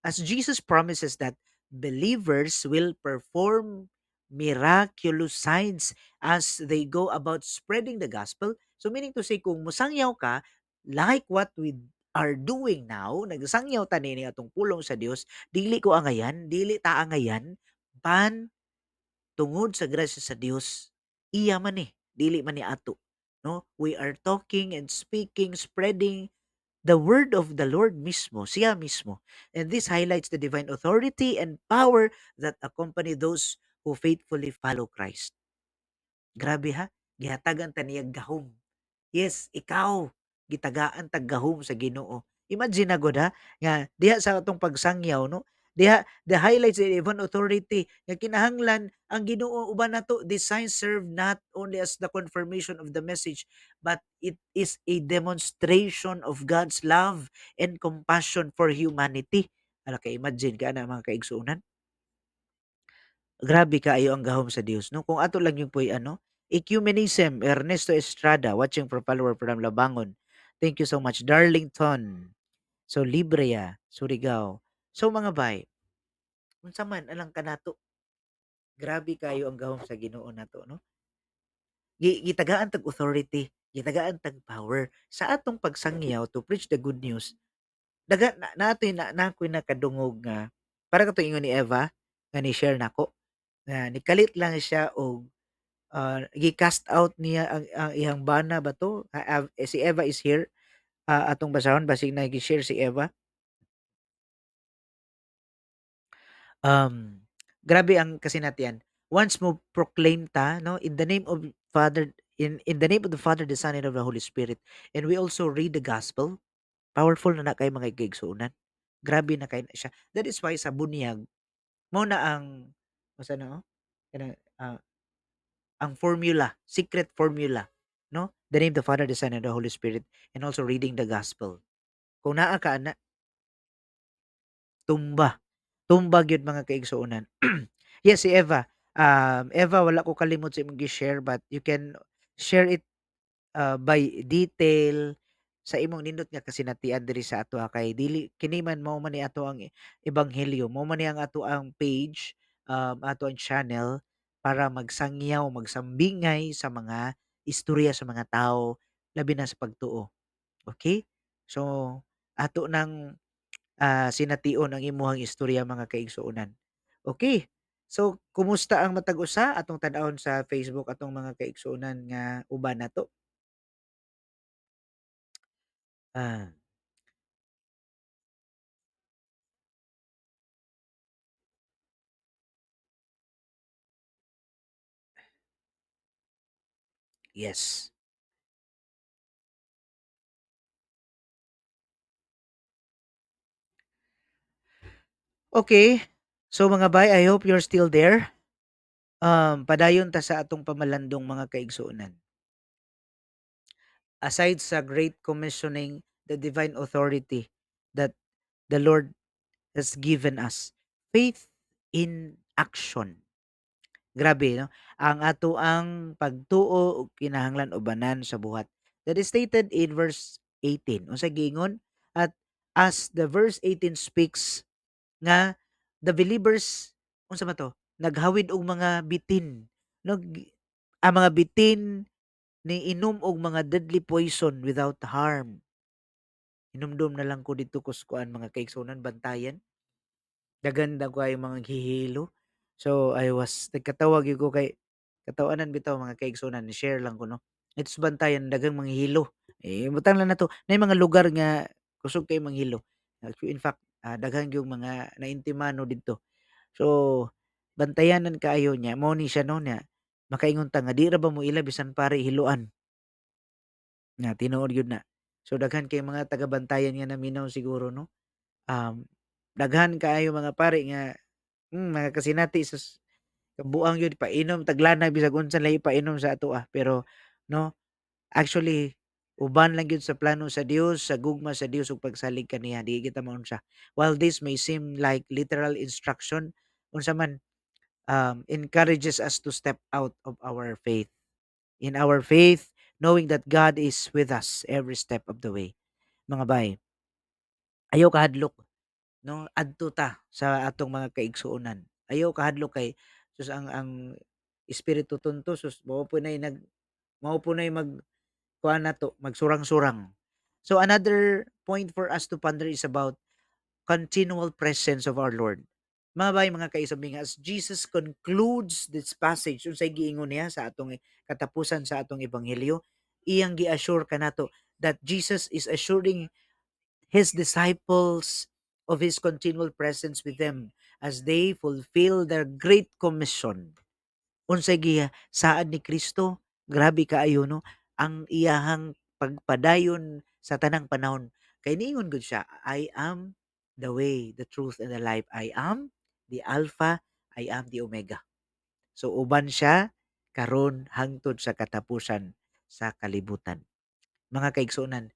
as Jesus promises that believers will perform miraculous signs as they go about spreading the gospel. So meaning to say, kung musangyaw ka, like what we are doing now, nagsangyaw ta nini atong pulong sa Dios, dili ko angayan, dili ta angayan, pan tungod sa grasya sa Dios, iya man ni, dili man ni ato. No? We are talking and speaking, spreading the word of the Lord mismo, siya mismo. And this highlights the divine authority and power that accompany those who faithfully follow Christ. Grabe ha, gihatagan ta niya gahom. Yes, ikaw gitagaan tag gahom sa Ginoo. Imagine na gud ha, nga diha sa atong pagsangyaw, no? Diha the highlights the divine authority nga kinahanglan ang Ginoo uban nato. These signs serve not only as the confirmation of the message but it is a demonstration of God's love and compassion for humanity. Ala ka, imagine ka ana mga kaigsuonan. Grabe kaayo ang gahom sa Dios, no? Kung ato lang yung puy ano, Ecumenism, Ernesto Estrada, watching for follower from Labangon. Thank you so much. Darlington. So Librea, Surigao. So mga bay, unsa man alang kanato. Grabe kaayo ang gahom sa Ginoo nato, no? Gitagaan tag authority, gitagaan tag power sa atong pagsangyaw to preach the good news. Daga na naatoy na na ako'y nakadungog nga para katong ingon ni Eva nga ni-share nako nga nikalit lang siya og gi-cast out niya ang iyang bana ba to? Si Eva is here. Atong basahon basig nagi-share si Eva. Grabe ang kasinatian. Once mo proclaim ta, no, in the name of Father, in the name of the Father, the Son, and of the Holy Spirit, and we also read the gospel, powerful na na kay mga igsuonan. Grabe na kay na siya. That is why sa bunyag mao na ang basta na oh, kanang ang formula, secret formula, no? The name of the Father, the Son, and the Holy Spirit, and also reading the gospel. Kung naa ka ana, Tumba. Tumba gyud, mga kaigsuonan. Yes, si Eva. Eva, wala ko kalimot sa imong gi-share, but you can share it by detail sa imong nindot nga kasinatian diri sa ato kay dili kini man mao man ni ato ang ebanghelyo, mao man ni ang ato ang page, ato ang channel para magsangyaw, magsambingay sa mga istorya sa mga tao labi na sa pagtuo. Okay? So ato nang sination ang imuhang istorya, mga kaigsuonan. Okay. So kumusta ang matag usa atong tan-awon sa Facebook atong mga kaigsuonan nga uban nato? Yes. Okay. So mga bay, I hope you're still there. Padayon ta sa atong pamalandong, mga kaigsuonan. Aside sa Great Commissioning, the divine authority that the Lord has given us, faith in action. Grabe, no? Ang ato ang pagtuo ug kinahanglan ubanan sa buhat. That is stated in verse 18. Unsa giingon? At as the verse 18 speaks nga the believers, unsa man to? Naghawid og mga bitin. Nag ang mga bitin ni inom og mga deadly poison without harm. Hinumdom na lang ko didto kus kuan, mga kaigsuonan, Bantayan. Daghan daw kaayo mga gihilo. So I was nagkatawa gyud ko kay kataw-anan bitaw, mga kaigsuonan, ni-share lang ko, no. Didto sa Bantayan daghang manghihilo. Eh, butang lang nato naay mga lugar nga kusog kaayo manghilo. In fact, daghan gyud mga naintimano didto. So bantayanan kaayo niya, mao ni siya, no, nya makaingon ta nga di ra ba mo ila bisan pare hiloan. Nga tinuod gyud na. So daghan kay mga taga-Bantayan nga naminaw siguro, no. Daghan kaayo mga pare nga mga kasinati sus, kabuang gyud painom taglanay bisag unsa lahi painom sa atoa, pero no, actually uban lang gyud sa plano sa Dios, sa gugma sa Dios ug pagsalig kaniya, di kita maunsa. While this may seem like literal instruction, unsa man encourages us to step out of our faith. In our faith, knowing that God is with us every step of the way. Mga bay, ayaw kahadlok, no? Adto ta sa atong mga kaigsuonan. Ayaw kahadlok kay sus, ang espiritu tunto, sus, mao po nay mag kuan nato, magsurang-surang. So another point for us to ponder is about continual presence of our Lord. Mga bay, mga kaisabing, as Jesus concludes this passage, unsay giingon niya sa atong katapusan sa atong ebanghelyo, iyang gi-assure kanato that Jesus is assuring his disciples of his continual presence with them as they fulfill their great commission. Unsay gisaad ni Kristo? Grabe kaayo, no, ang iyahang pagpadayon sa tanang panahon. Kay niingon gud siya, "I am the way, the truth, and the life. I am the Alpha, I am the Omega." So uban siya karon hangtod sa katapusan sa kalibutan. Mga kaigsuonan,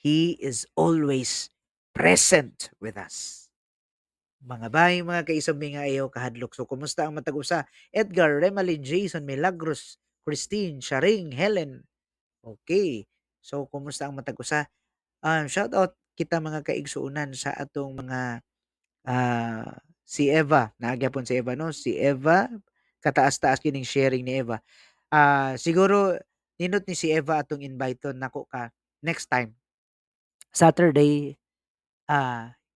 He is always present with us. Mga bay, mga kaisabing nga ayaw kahadlok. So kumusta ang matag usa? Edgar, Remalin, Jason, Milagros, Christine, Sharing, Helen. Okay. So kumusta ang matag usa? Shout out kita, mga kaigsuonan, sa atong mga si Eva, naa gyapon si Eva, no? Si Eva, kataas-taas kining sharing ni Eva. Siguro nindot ni si Eva atong invite nako ka next time. Saturday,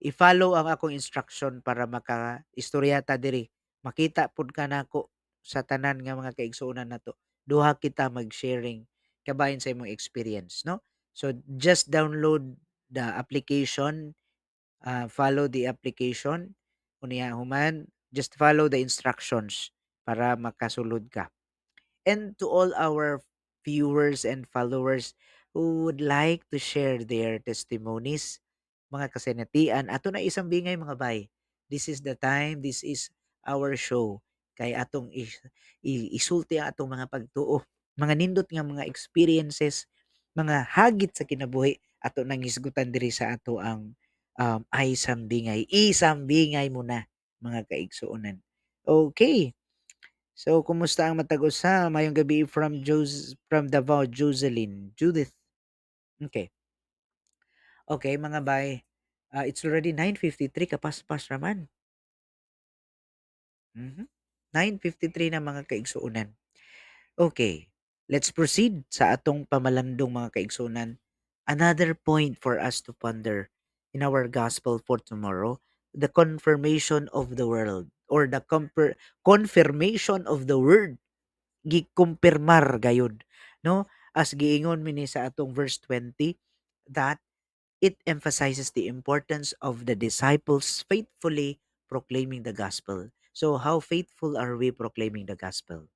i-follow ang akong instruction para maka-istorya ta diri. Makita pud ka nako sa tanan nga mga kaigsuonan nato. Duha kita mag-sharing kabahin sa imong experience, no? So just download the application, follow the application, unya human just follow the instructions para makasulod ka. And to all our viewers and followers who would like to share their testimonies, mga kasinatian, ato na isang bingay, mga bay. This is the time, this is our show. Kay atong isulti ang atong mga pagtuo, mga nindot nga mga experiences, mga hagit sa kinabuhi ato nang hisgutan diri sa ato ang Ay sambingay, isambingay mo na, mga kaigsuonan. Okay. So, kumusta ang matag usa? Maayong gabi from Davao, Jocelyn, Judith. Okay. Okay, mga bay. It's already 9:53, kapaspas raman. 9:53 na, mga kaigsuonan. Okay. Let's proceed sa atong pamalandong, mga kaigsuonan. Another point for us to ponder in our gospel for tomorrow, the confirmation of the world or the confirmation of the word, gikumpirmar gayud, no, as giingon mi ni sa atong verse 20 that it emphasizes the importance of the disciples faithfully proclaiming the gospel. So how faithful are we proclaiming the gospel?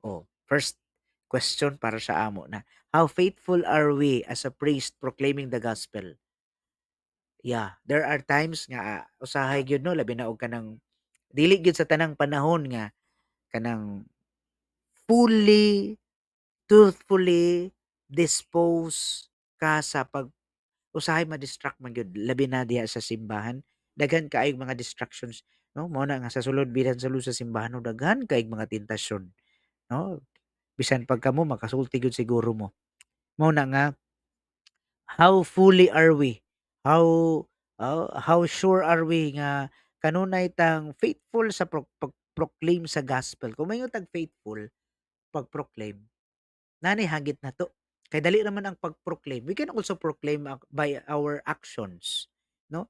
Oh, first question para sa amo na, how faithful are we as a priest proclaiming the gospel? Yeah, there are times nga usahay gyud, no, labi na og kanang dili gyud sa tanang panahon nga kanang fully, truthfully dispose ka sa pag usahay ma-distract man gyud, labi na diha sa simbahan. Daghan kaayog mga distractions, no? Mao na nga sa sulod, bisan sa sulod sa simbahan, no, daghan kaayog mga tentasyon, no? Bisan pag kamo makasulti gyud siguro mo. Mao na nga how fully are we? How sure are we nga kanunay tang faithful sa pag-proclaim sa gospel? Kung maingon tag faithful pag-proclaim, nanay hagit na to. Kay dali raman ang pag-proclaim. We can also proclaim by our actions, no?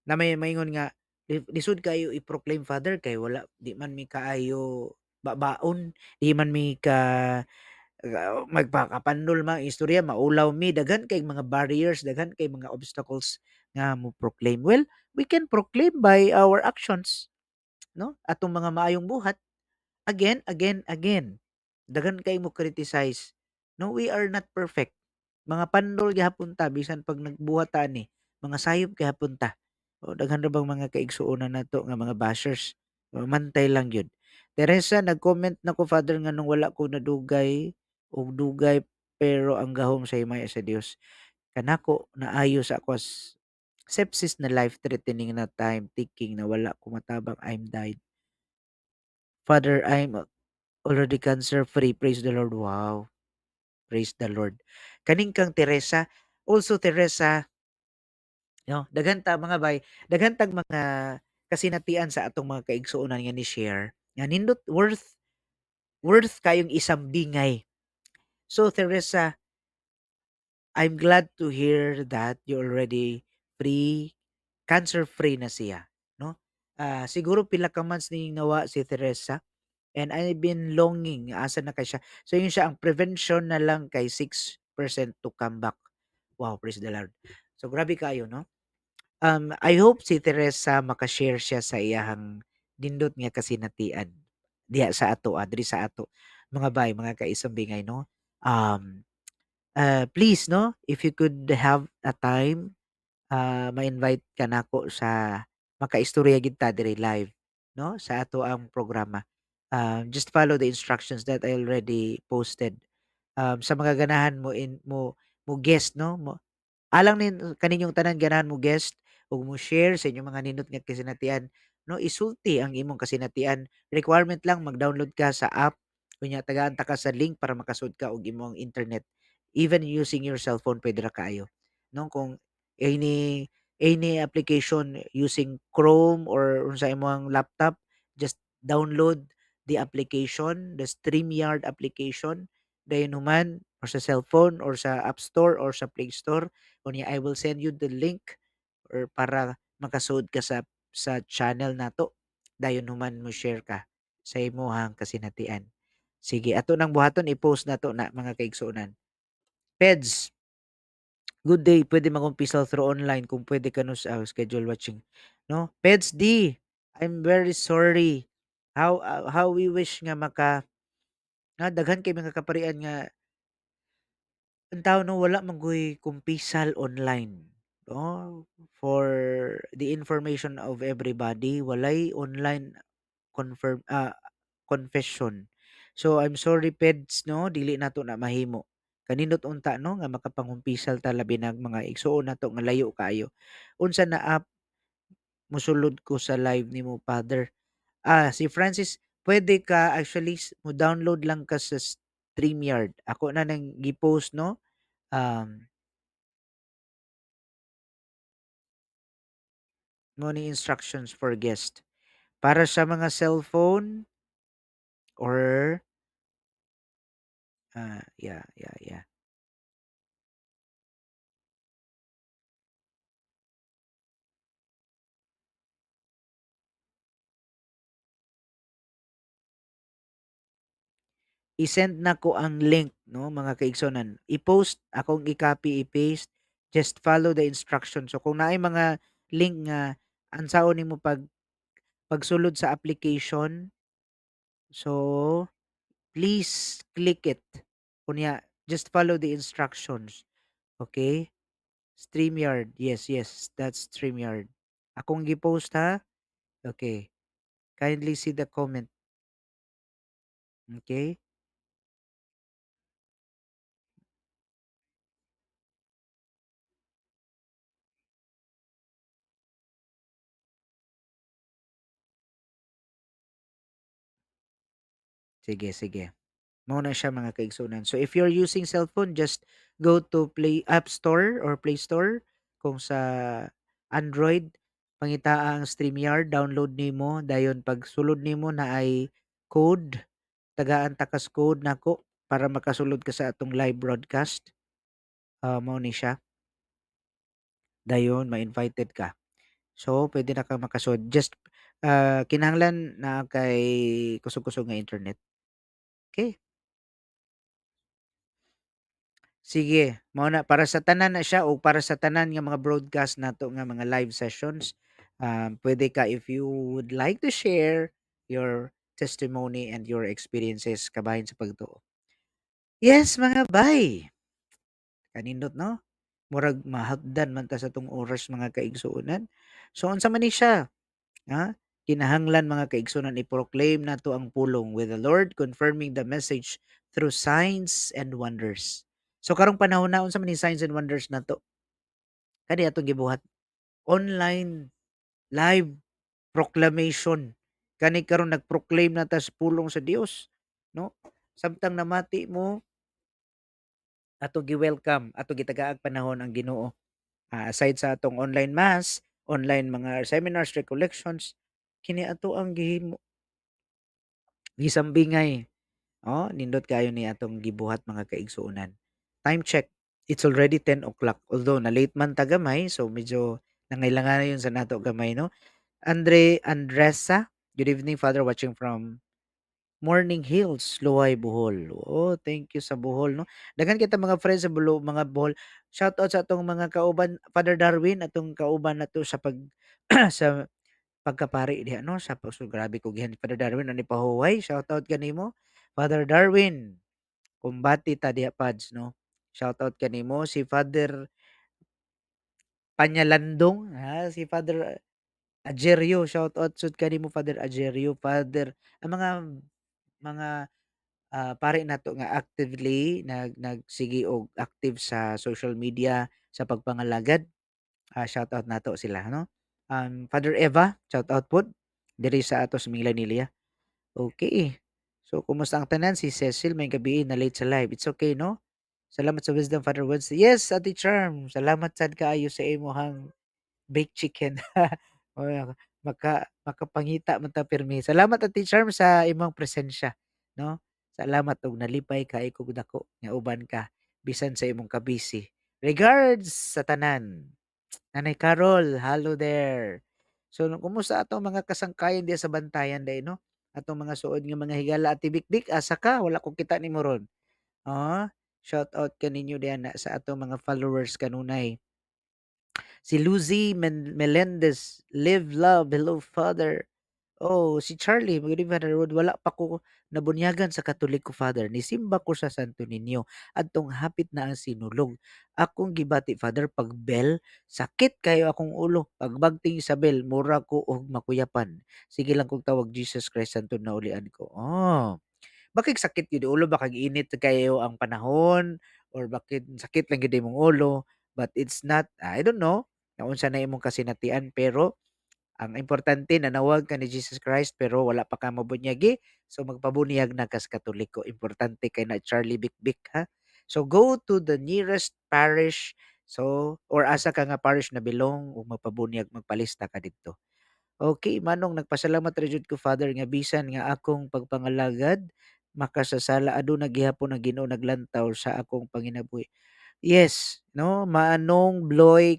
Na may maingon nga lisod kaayo i-proclaim, Father, kay wala di man mi kaayo babaon, di man mi ka magpakapandol man istorya, maulaw mi, daghan kay mga barriers, daghan kay mga obstacles nga mo proclaim. Well, we can proclaim by our actions, no? Atong mga maayong buhat. Again, again, again. Daghan kay mo criticize. No, we are not perfect. Mga pandol gihapon ta bisan pag nagbuhat ta ani, mga sayop gihapon ta. O daghan ra bang mga kaigsuonan nato nga mga bashers. O, mantay lang gyud. Teresa, nag-comment na ko, Father, nganong wala ko nadugay og dugay, pero ang gahom sa himaya sa Dios. Kanako naayo sa ako sepsis na life threatening na time taking na wala ko matabang, I'm died. Father, I'm already cancer free. Praise the Lord. Wow. Praise the Lord. Kaning kang Teresa, also Teresa, no, daghan ta, mga bay, daghan tag mga kasinatian sa atong mga kaigsuonan nga ni share nga nindot, worth worth kayong isambingay. So Teresa, I'm glad to hear that you already free, cancer free na siya, no? Siguro pila ka months ning nawa si Teresa and I've been longing asa na kay siya. So yun siya, ang prevention na lang kay 6% to come back. Wow, praise the Lord. So grabe kaayo, no? I hope si Teresa maka-share siya sa iyahang nindot nga kasinatian diha sa ato, diri sa ato, mga bay, mga kaisambingay, no? Please, no, if you could have a time, ma-invite ka nako sa makaistorya gid ta diri live, no, sa ato ang programa. Just follow the instructions that I already posted. Sa mga ganahan mo in mo mo guest, no, mo alang nin kaninyong tanan ganahan mo guest ug mo share sa inyong mga nindot nga kasinatian, no, isulti ang imong kasinatian. Requirement lang, mag-download ka sa app, unya tagaan ta ka sa link para makasud ka og imong internet. Even using your cellphone pwede ra kaayo, no? Kung any application using Chrome or unsa imong laptop, just download the application, the StreamYard application, dayon human or sa cellphone or sa App Store or sa Play Store, unya I will send you the link or para makasud ka sa channel nato. Dayon human mo share ka sa imong kasinatian. Sige, ato nang buhaton, i-post nato na, mga kaigsuonan. Peds, good day, pwede magumpisal through online kung pwede kano sa schedule watching, no? Peds D, I'm very sorry. How we wish nga maka nga daghan kay mga kaparian nga ang tao, no, wala man goy kumpisal online, no? For the information of everybody, walay online confirm confession. So I'm sorry, Peds, no, dili nato na mahimo. Kanindot unta, no, nga makapangumpisal ta labi nag mga igsuon nato nga layo kaayo. Unsa na app mosulod ko sa live nimo, Father? Ah, si Francis, pwede ka actually mo-download lang ka sa StreamYard. Ako na nang gi-post, no? Mo ni instructions for guest. Para sa mga cellphone or yeah. I-send nako ang link, no, mga kaigsunan. I-post akong i-copy, i-paste, just follow the instructions. So kung naay mga link nga ansaon nimo pagsulod sa application, so please click it. Kunya, just follow the instructions. Okay? StreamYard. Yes, that's StreamYard. Akong gi-post ha. Okay. Kindly see the comment. Okay? Sige, sige. Mao na siya, mga kaigsunan. So if you're using cellphone, just go to Play App Store or Play Store. Kung sa Android, pangitaa ang StreamYard, download nimo, dayon pag sulod nimo na ay code, tagaan ta kas code nako para makasulod ka sa atong live broadcast. Mao ni siya. Dayon ma-invited ka. So pwede na ka makasud. Just kinahanglan naa kay kusog-kusog nga internet. Okay. Sige, mao na para sa tanan na siya o para sa tanan nga mga broadcast nato nga mga live sessions. Pwede ka if you would like to share your testimony and your experiences kabahin sa pagtuo. Yes, mga bay. Kanindot, no? Murag mahagdan man ta sa tong oras, mga kaigsuonan. So unsa man ni siya? Ha? Kinahanglan, mga kaigsuonan, i-proclaim nato ang pulong with the Lord confirming the message through signs and wonders. So karong panahon na, unsa man ni signs and wonders nato? Kani atong gibuhat online live proclamation. Kani karon nag-proclaim na ta sa pulong sa Dios, no? Samtang namati mo, ato gi-welcome, ato gitagaag panahon ang Ginoo. Aside sa atong online mass, online mga seminars, recollections, kini ato ang gihimo gisambingay. Oh, nindot kaayo ni atong gibuhat, mga kaigsuonan. Time check, it's already 10 o'clock. Although na late man ta gamay, so medyo nangailangan yun sa nato gamay, no? Andre Andresa, good evening, Father, watching from Morning Hills, Luway, Bohol. Oh, thank you sa Bohol, no? Daghan kita mga friends sa Bulo, mga Bohol. Shout out sa atong mga kauban, Father Darwin, atong kauban nato sa pag sa pagkapari diha, no? Sa so, grabe ko gihan Father Darwin ani pahuway. Shout out kanimo, Father Darwin. Kumbati ta diha, Pads, no? Shout out kanimo si Father Panyalandong, ha, si Father Agerio, shout out sud kanimo, Father Agerio, Father ang mga pare nato nga actively nagsige og active sa social media sa pagpangalagad. Shout out nato sila, no? Father Eva, shout out pod diri sa ato sa Minglanilla. Okay. So kumusta ang tanan? Si Cecil may gabi na late sa live. It's okay, no? Salamat sa wisdom, Father Wednesday. Yes, Ate Charm. Salamat sad kaayo sa imong baked chicken. Oh, makapangita man ta pirmi. Salamat, Ate Charm, sa imong presensya, no? Salamat og nalipay kaayo kog dako nga uban ka bisan sa imong kabisi. Regards sa tanan. Nanay Carol, hello there. So kumusta atong mga kasangkayan diya sa Bantayan day, no? Atong mga suod nga mga higala, Ate Bikbik, asa ka? Wala ko kita nimo ron. Shout out kaninyo diha na sa atong mga followers kanunay. Si Lucy Melendez, live love, hello Father. Oh, si Charlie, good evening, Father Rod. Wala pa ko nabunyagan sa Katoliko, Father. Nisimba ko sa Santo Niño adtong hapit na ang sinulog. Akong gibati, Father, pag bell, sakit kayo akong ulo. Pagbagting sa bell, mura ko og makuyapan. Sige lang kog tawag Jesus Christ Santo naulian ko. Oh. Bakit sakit yun ulo? Baka init kayo ang panahon or bakit sakit lang gyud imong ulo, but it's not, I don't know na unsa na imong kasinatian, pero ang importante nanawag ka ni Jesus Christ pero wala pa ka mabunyagi, so magpabunyag na kas Katoliko. Importante kay na, Charlie Bikbik, ha. So go to the nearest parish, so or asa ka nga parish na belong ug magpabunyag, magpalista ka didto. Okay, manong nagpasalamat ra jud ko, Father, nga bisan nga akong pagpangalagad makasasala, aduna gihapon ang Ginoo naglantaw sa akong panginabuhi. Yes, no, Manong Bloix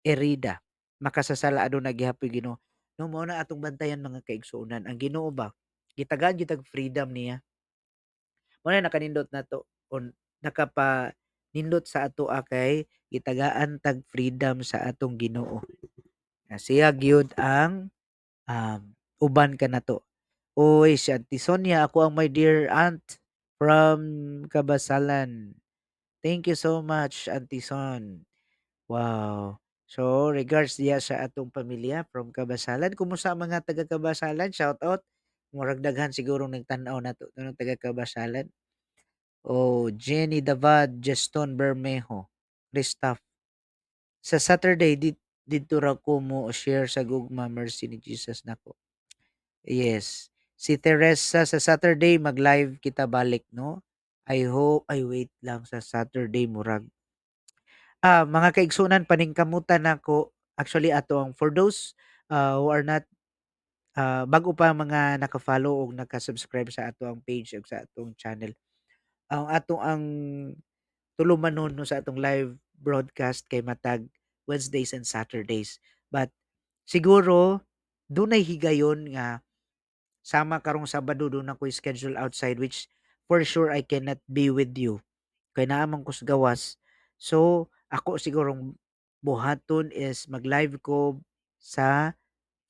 Erida, makasasala aduna gihapon Ginoo. No, mao na atong bantayan, mga kaigsuonan, ang Ginoo ba gitagaan gyud tag freedom niya. Mao na nakanindot nato on nakapa nindot sa atoa kay gitagaan tag freedom sa atong Ginoo. Nga siya gyud ang uban kanato. Uy, si Auntie Sonia, ako ang my dear aunt from Kabasalan. Thank you so much, Auntie Son. Wow. So, regards diya sa atong pamilya from Kabasalan. Kumusta ang mga taga Kabasalan? Shout out. Murag daghan siguro nagtan-aw nato ng taga Kabasalan. Oh, Jenny Davad, Justin Bermejo, Christoph. Sa Saturday didto ra ko mo share sa gugma mercy ni Jesus nako. Yes. Si Teresa, sa Saturday mag-live kita balik, no? I hope, ay, wait lang, sa Saturday murag mga kaigsunan, paningkamutan nako. Actually, ato ang for those who are not bago pa mga naka-follow og naka-subscribe sa ato ang page ug sa atong channel. Ang ato ang tulumanon, no, sa atong live broadcast kay matag Wednesdays and Saturdays. But siguro dunay higayon nga sama karong Sabado duna ko'y schedule outside, which for sure I cannot be with you kay naa man ko sa gawas. So ako sigurong buhaton is mag-live ko sa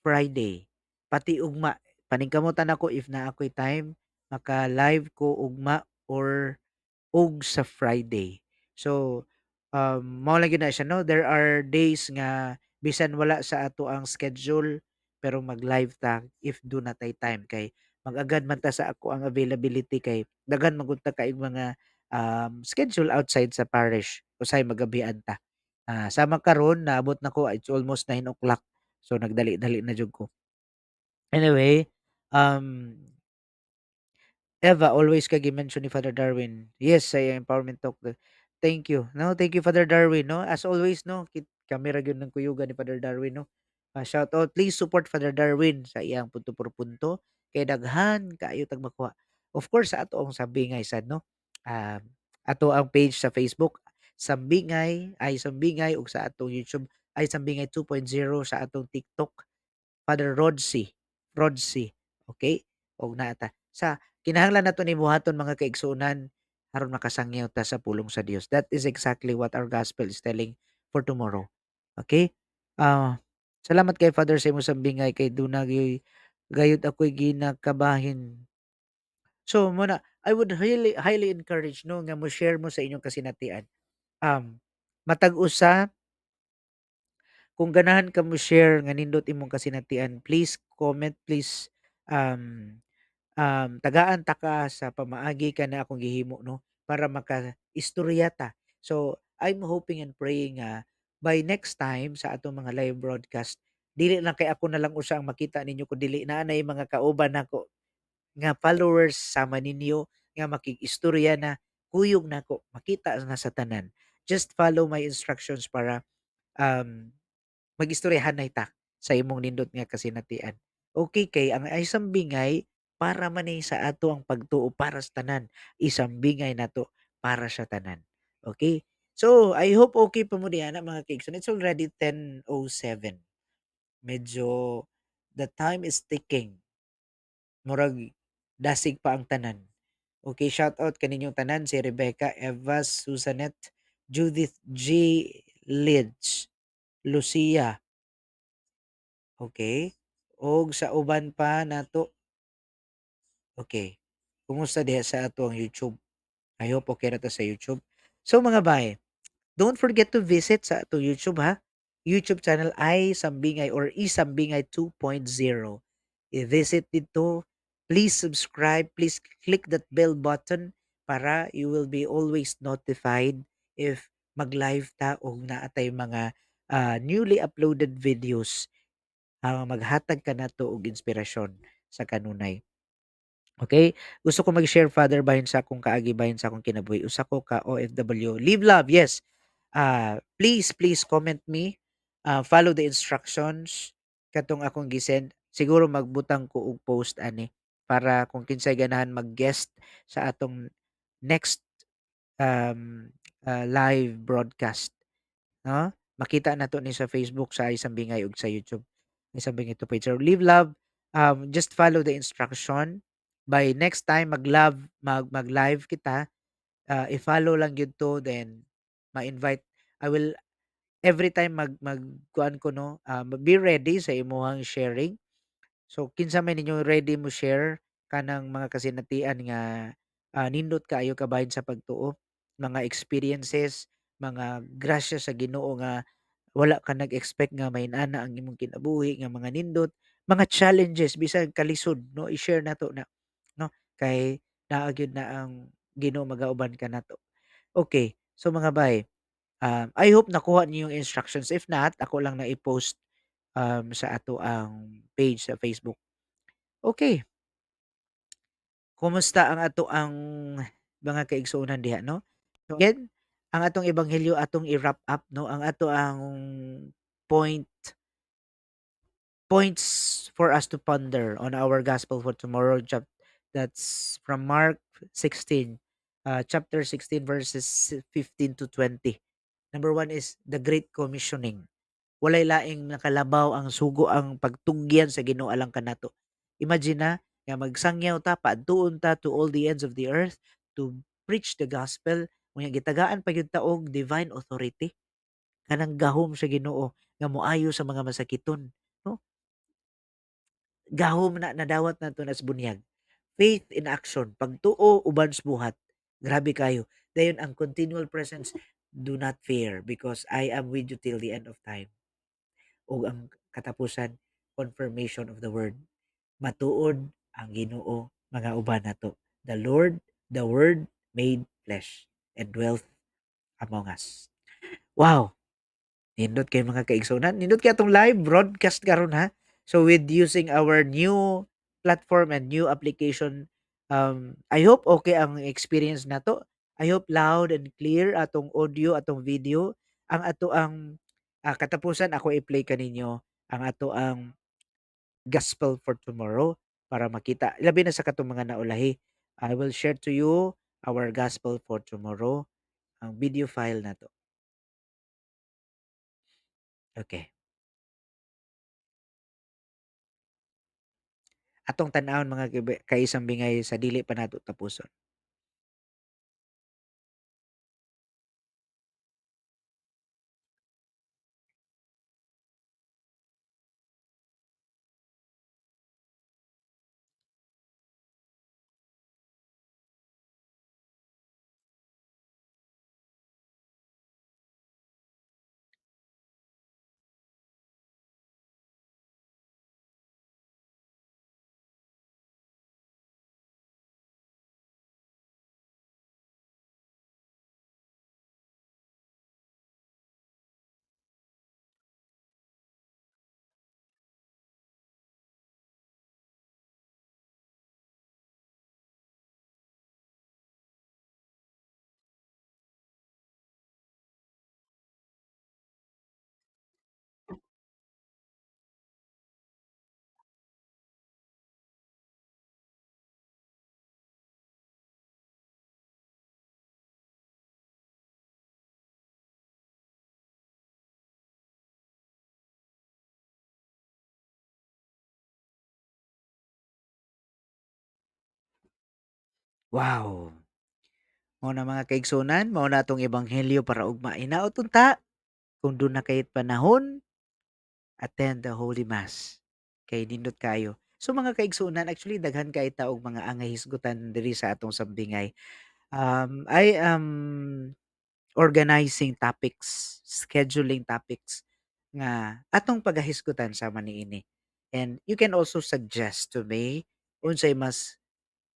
Friday. Pati ugma, paningkamutan nako if naa ko'y time maka-live ko ugma or ug sa Friday. So, mao lang gyud na siya, no. There are days nga bisan wala sa ato ang schedule pero mag-live ta if duna tay time kay mag-agad man ta sa ako ang availability kay daghan man gud ta kaayong mga schedule outside sa parish. Usahay magabian ta. Sama karon naabot na ko, it's almost 9 o'clock. So nagdali-dali na jud ko. Anyway, Eva, always ka gi-mention ni Father Darwin. Yes, sa empowerment talk. Thank you. No, thank you, Father Darwin, no. As always, no, kami ra gyud ng kuyugan ni Father Darwin, no. Shout out, please support Father Darwin sa iyang punto por punto kay daghan kaayo tag makuha. Of course, sa ato ang Sambingay sad, no. Ato ang page sa Facebook, Sambingay ay Sambingay, ug sa atong YouTube ay Sambingay 2.0, sa atong TikTok Father Rodsy, Rodsy, okay? Og naa ta. Sa kinahanglan nato ni buhaton, mga kaigsuonan, aron makasangyaw ta sa pulong sa Dios. That is exactly what our gospel is telling for tomorrow. Okay? Salamat kay Father sa imong sambingay kay duna gyoy gayud ako'y ginakabahin. So mao na, I would really highly encourage, no, nga mo share mo sa inyong kasinatian. Matag usa, kung ganahan ka mo share nga nindot imong kasinatian, please comment, please tagaan ta ka sa pamaagi ka na akong gihimo, no, para maka-istorya ta. So, I'm hoping and praying nga by next time sa atong mga live broadcast, dili lang kay ako na lang usa ang makita ninyo kun dili naa nay mga kauban nako nga followers sama ninyo nga makig-istorya na kuyog nako makita na sa tanan. Just follow my instructions para mag-istoryahanay ta sa imong nindot nga kasinatian. Okay, kay ang ay sambingay para man ni sa ato ang pagtuo para sa tanan. Isambingay nato para sa tanan. Okay? So, I hope okay pa mo diha na, mga kaigsoon. It's already 10:07. Medyo the time is ticking. Murag dasig pa ang tanan. Okay, shout out kaninyong tanan, si Rebecca, Eva, Susanette, Judith G. Leeds, Lucia. Okay. Og sa uban pa nato. Okay. Kumusta diha sa ato ang YouTube? I hope okay ra ta sa YouTube. So mga bay, don't forget to visit sa atong YouTube, ha. YouTube channel ay Sambingay or Isambingay 2.0. I-visit dito. Please subscribe, please click that bell button para para you will be always notified if mag-live ta og naa tay mga newly uploaded videos. Maghatag ka nato og inspirasyon sa kanunay. Okay? Gusto ko mag-share, Father, bahin sa akong kaagi, bahin sa akong kinabuhi. Usa ko ka OFW. Live love, yes. Please, please comment me. Follow the instructions katong akong gisend. Siguro magbutang ko og post ani para kung kinsay ganahan mag-guest sa atong next live broadcast, no? Makita nato ni sa Facebook sa Isang Bingay ug sa YouTube. Isang Bingay to page. So live love, just follow the instruction. By next time mag-live kita, i-follow lang gyud to, then ma-invite. I will every time mag kuan ko, no, be ready sa imuhang sharing. So kinsa man ninyo ready mo share kanang mga kasinatian nga nindot kaayo kabahin sa pagtuo, mga experiences, mga grasya sa Ginoo nga wala ka nag-expect nga may-inana ang imong kinabuhi nga mga nindot, mga challenges bisan kalisod, no, i-share nato na, no, kay naa gyud na ang Ginoo magauban kanato. Okay, so mga bay, I hope nakuha niyo yung instructions. If not, ako lang na i-post sa ato ang page sa Facebook. Okay. Kumusta ang ato ang mga kaigsuonan diha, no? So again, ang atong ebanghelyo atong i-wrap up, no, ang ato ang points for us to ponder on our gospel for tomorrow. That's from Mark 16, chapter 16 verses 15 to 20. Number one is the Great Commissioning. Walay laing nakalabaw ang sugo, ang pagtugyan sa Ginoo alang kanato. Imagine na nga magsangyaw ta, paadtuon ta to all the ends of the earth to preach the gospel, unya gitagaan pa gyud ta og divine authority, kanang gahom sa Ginoo nga moayo sa mga masakiton, no? Gahom na nadawat nato na sa bunyag. Faith in action, pagtuo uban sa buhat. Grabe kayo. Dayon ang continual presence, do not fear because I am with you till the end of time. Ug ang katapusan, confirmation of the word. Matuod ang Ginoo mga uban nato. The Lord, the Word made flesh and dwelt among us. Wow! Nindot kay mga kaigsunan. Nindot kay atong live broadcast karon, ha. So with using our new platform and new application, I hope okay ang experience nato. I hope loud and clear atong audio, atong video. Ang ato ang katapusan, ako i-play kaninyo ang ato ang gospel for tomorrow para makita labi na sa katong mga naulahi. I will share to you our gospel for tomorrow, ang video file nato. Okay. Atong tan-awon, mga kaisang bingay, sa dili pa nato tapuson. Wow! Mao na, mga kaigsunan, mao na atong ebanghelyo para ugma. Hinaot unta kung duna kay panahon, attend the Holy Mass kay nindot kaayo. So mga kaigsunan, actually daghan kay ta og mga angay hisgutan diri sa atong sambingay. I am organizing topics, scheduling topics nga atong pagahisgutan sama niini. And you can also suggest to me unsay mas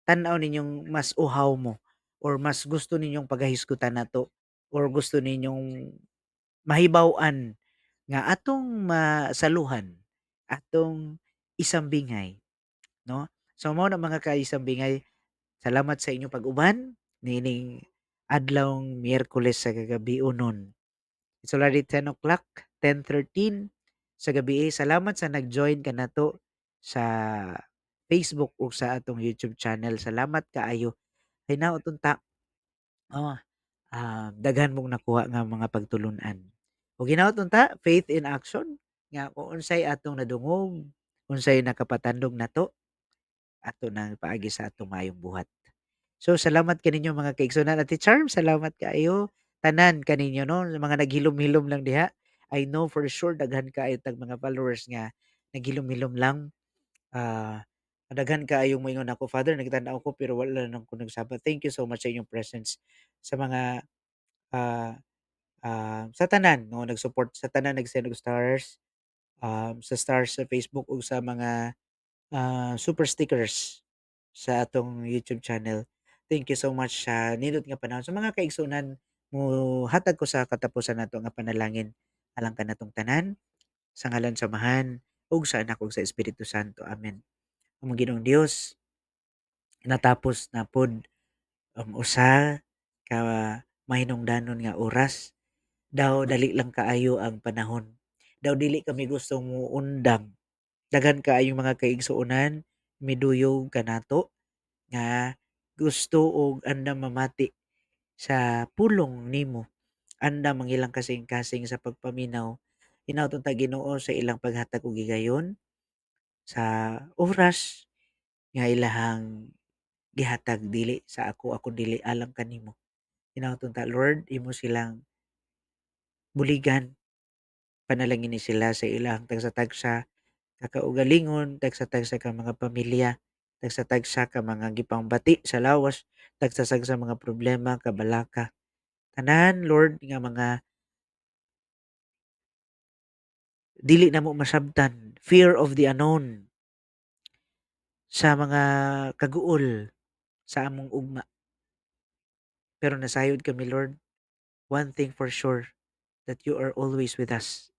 tan-aw ninyong mas uhaw mo. Or mas gusto ninyong pagahisgutan nato or gusto ninyong mahibaw-an nga atong masaluhan, atong isambingay, no? So mao na, mga kaisambingay, salamat sa inyong pag-uban niining adlawng Miyerkules sa kagabiunon. It's already 10 o'clock, 10:13 sa gabi. Salamat sa nag-join kanato sa Facebook ug sa atong YouTube channel. Salamat kaayo. Hinaot unta, oh, daghan mong nakuha nga mga pagtulun-an. Ug hinaot unta, faith in action, nga kung unsay atong nadungog, unsay nakapatandog nato, ato nang paagi sa atong maayong buhat. So salamat kaninyo, mga kaigsuonan. Ate Charm, salamat kaayo. Tanan kaninyo, no, mga naghilom-hilom lang diha. I know for sure daghan kaayo tag mga followers nga naghilom-hilom lang. Daghan kaayong moingon ako, "Father, nagtan-aw ko pero wala lang ko nagsabot." Thank you so much sa inyong presence sa mga sa tanan, no, nag-support, sa tanan nag-send og stars, sa stars sa Facebook ug sa mga super stickers sa atong YouTube channel. Thank you so much sa nindot nga panahon. Sa mga kaigsuonan, mohatag ko sa katapusan nato nga panalangin alang kanatong tanan, sa ngalan sa Amahan ug sa Anak ug sa Espiritu Santo. Amen. Among Ginoong Dios, natapos na pod ang usa ka mahinungdanon nga oras. Daw dali lang kaayo ang panahon. Daw dili kami gusto moundang. Daghan kaayong mga kaigsuonan miduyog kanato nga gusto og andam mamati sa pulong nimo. Andam ang ilang kasing-kasing sa pagpaminaw. Hinaot unta, Ginoo, sa ilang paghatag og higayon sa oras nga ilahang gihatag, dili sa ako ako dili alang kanimo. Hinaot unta, Lord, imo silang buligan. Panalangin ni sila sa ilang tagsa-tagsa ka kaugalingon, tagsa-tagsa ka mga pamilya, tagsa-tagsa ka mga gipangbati sa lawas, tagsa-tagsa mga problema, kabalaka. Tanan, Lord, nga mga dili namo masabtan, fear of the unknown, sa mga kaguol sa among ugma. Pero nasayod kami, Lord, one thing for sure, that you are always with us,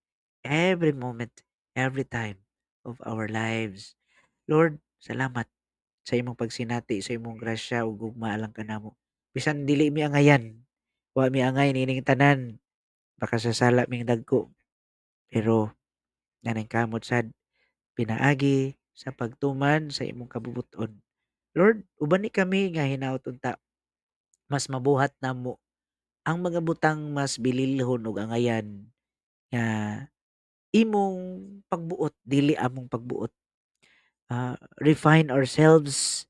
every moment, every time of our lives. Lord, salamat sa imong pagsinati, sa imong grasya ug gugma alang kanamo. Bisan dili mi angayan, wa mi angay niining tanan, baka sa sala ming dagko. Pero naningkamot sad pinaagi sa pagtuman sa imong kabubut-on. Lord, uban ni kami nga hinaot unta mas mabuhat namo ang mga butang mas bililhon ug angayan nga imong pagbuot, dili among pagbuot. Refine ourselves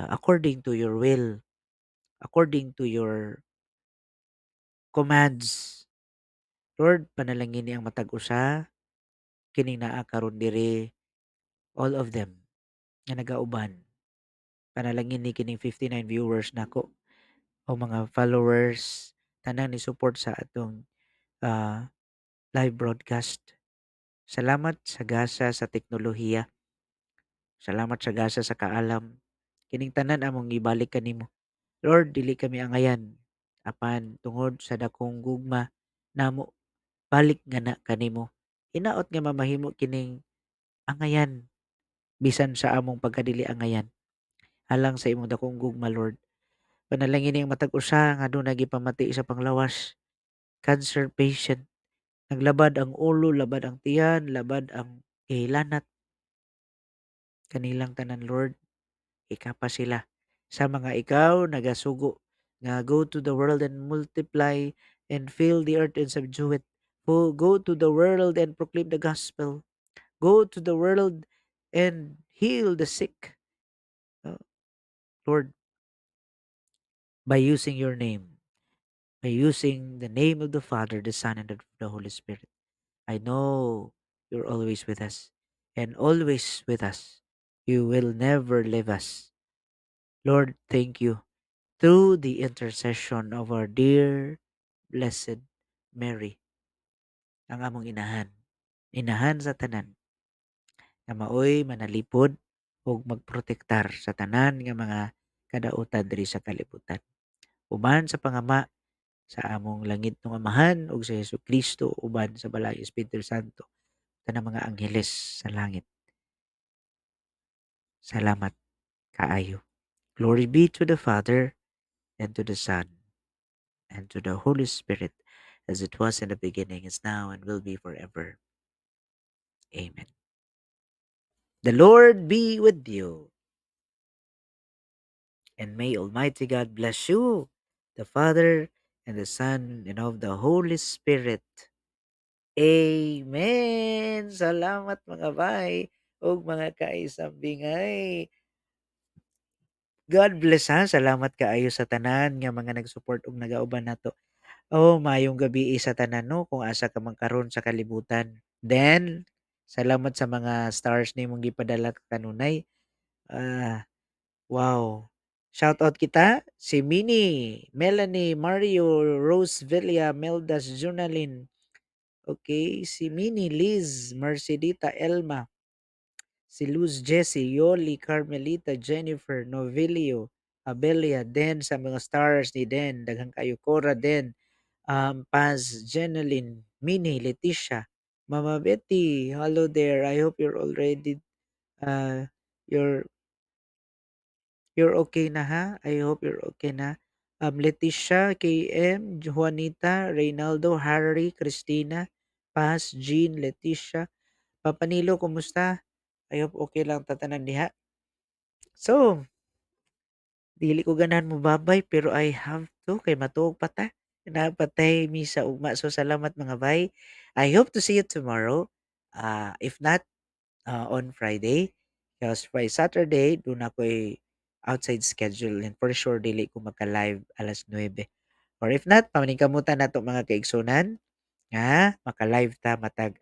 according to your will, according to your commands. Lord, panalangini ang matag usa kining naa karon diri, all of them nga nagauban. Panalangini kining 59 viewers nako o mga followers, tanan ni support sa atong live broadcast. Salamat sa gasa sa teknolohiya. Salamat sa gasa sa kaalam. Kining tanan among ibalik kanimo. Lord, dili kami angayan apan tungod sa dakong gugma namo balik nga na kanimo. Hinaot nga mamahimo kining angayan bisan sa among pagkadili angayan. Alang sa imong dakong gugma, Lord. Panalangin ang matag usa nga aduna gipamati sa panglawas, cancer patient, naglabad ang ulo, labad ang tiyan, labad ang kahilanat. Kanilang tanan, Lord, ikapa sila sa mga ikaw nagasugo nga go to the world and multiply and fill the earth and subdue it. Go to the world and proclaim the gospel. Go to the world and heal the sick. Lord, by using your name, by using the name of the Father, the Son, and the Holy Spirit. I know you're always with us and always with us. You will never leave us. Lord, thank you. Through the intercession of our dear Blessed Mary, ang among inahan, inahan sa tanan, nga maoy manalipod ug magprotektar sa tanan nga mga Kadautan diri sa kalibutan. Uban sa pangama sa among langitnong Amahan ug sa Hesukristo uban sa Balaang Espiritu Santo, tanang mga angheles sa langit. Salamat kaayo. Glory be to the Father and to the Son and to the Holy Spirit, as it was in the beginning, is now, and will be forever. Amen. The Lord be with you. And may Almighty God bless you, the Father, and the Son, and of the Holy Spirit. Amen! Salamat, mga bay ug mga kaisambingay. God bless ha. Salamat kaayo sa tanan nga mga nag-support ug nagauban nato. Oh, maayong gabii sa tanan, no, kung asa ka man karon sa kalibutan. Then, salamat sa mga stars nimong gipadala kanunay. Ah, wow. Shout out kita si Minnie, Melanie, Mario, Rose Villa, Meldas, Junalyn. Okay, si Minnie, Liz, Mercedita, Elma, si Luz Jessie, Yoli, Carmelita, Jennifer, Novilio, Abelia, Den sa mga stars ni Den, daghang kayo, Cora Den, Paz, Jeneline, Minnie, Leticia, Mama Betty, hello there. I hope you're already you're okay na ha. I hope you're okay na. Leticia, KM, Juanita, Reynaldo, Harry, Christina, Paz, Jean, Leticia, Papa Nilo, kumusta? I hope okay lang ta tanan diha. So, dili ko ganahan mobabay pero I have to kay matuog pa ta. Naa pa tay misa ugma. So salamat, mga bay. I hope to see you tomorrow. If not, on Friday. Because by Saturday, duna ko'y outside schedule and for sure dili ko maka-live alas 9. Or if not, pamaningkamutan nato, mga kaigsunan, nga maka-live ta matag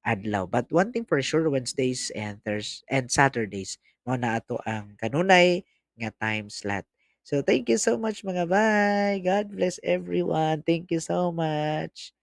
adlaw. But one thing for sure, Wednesdays and Thurs and Saturdays mao na ato ang kanunay nga time slot. So thank you so much, mga bay. God bless everyone. Thank you so much.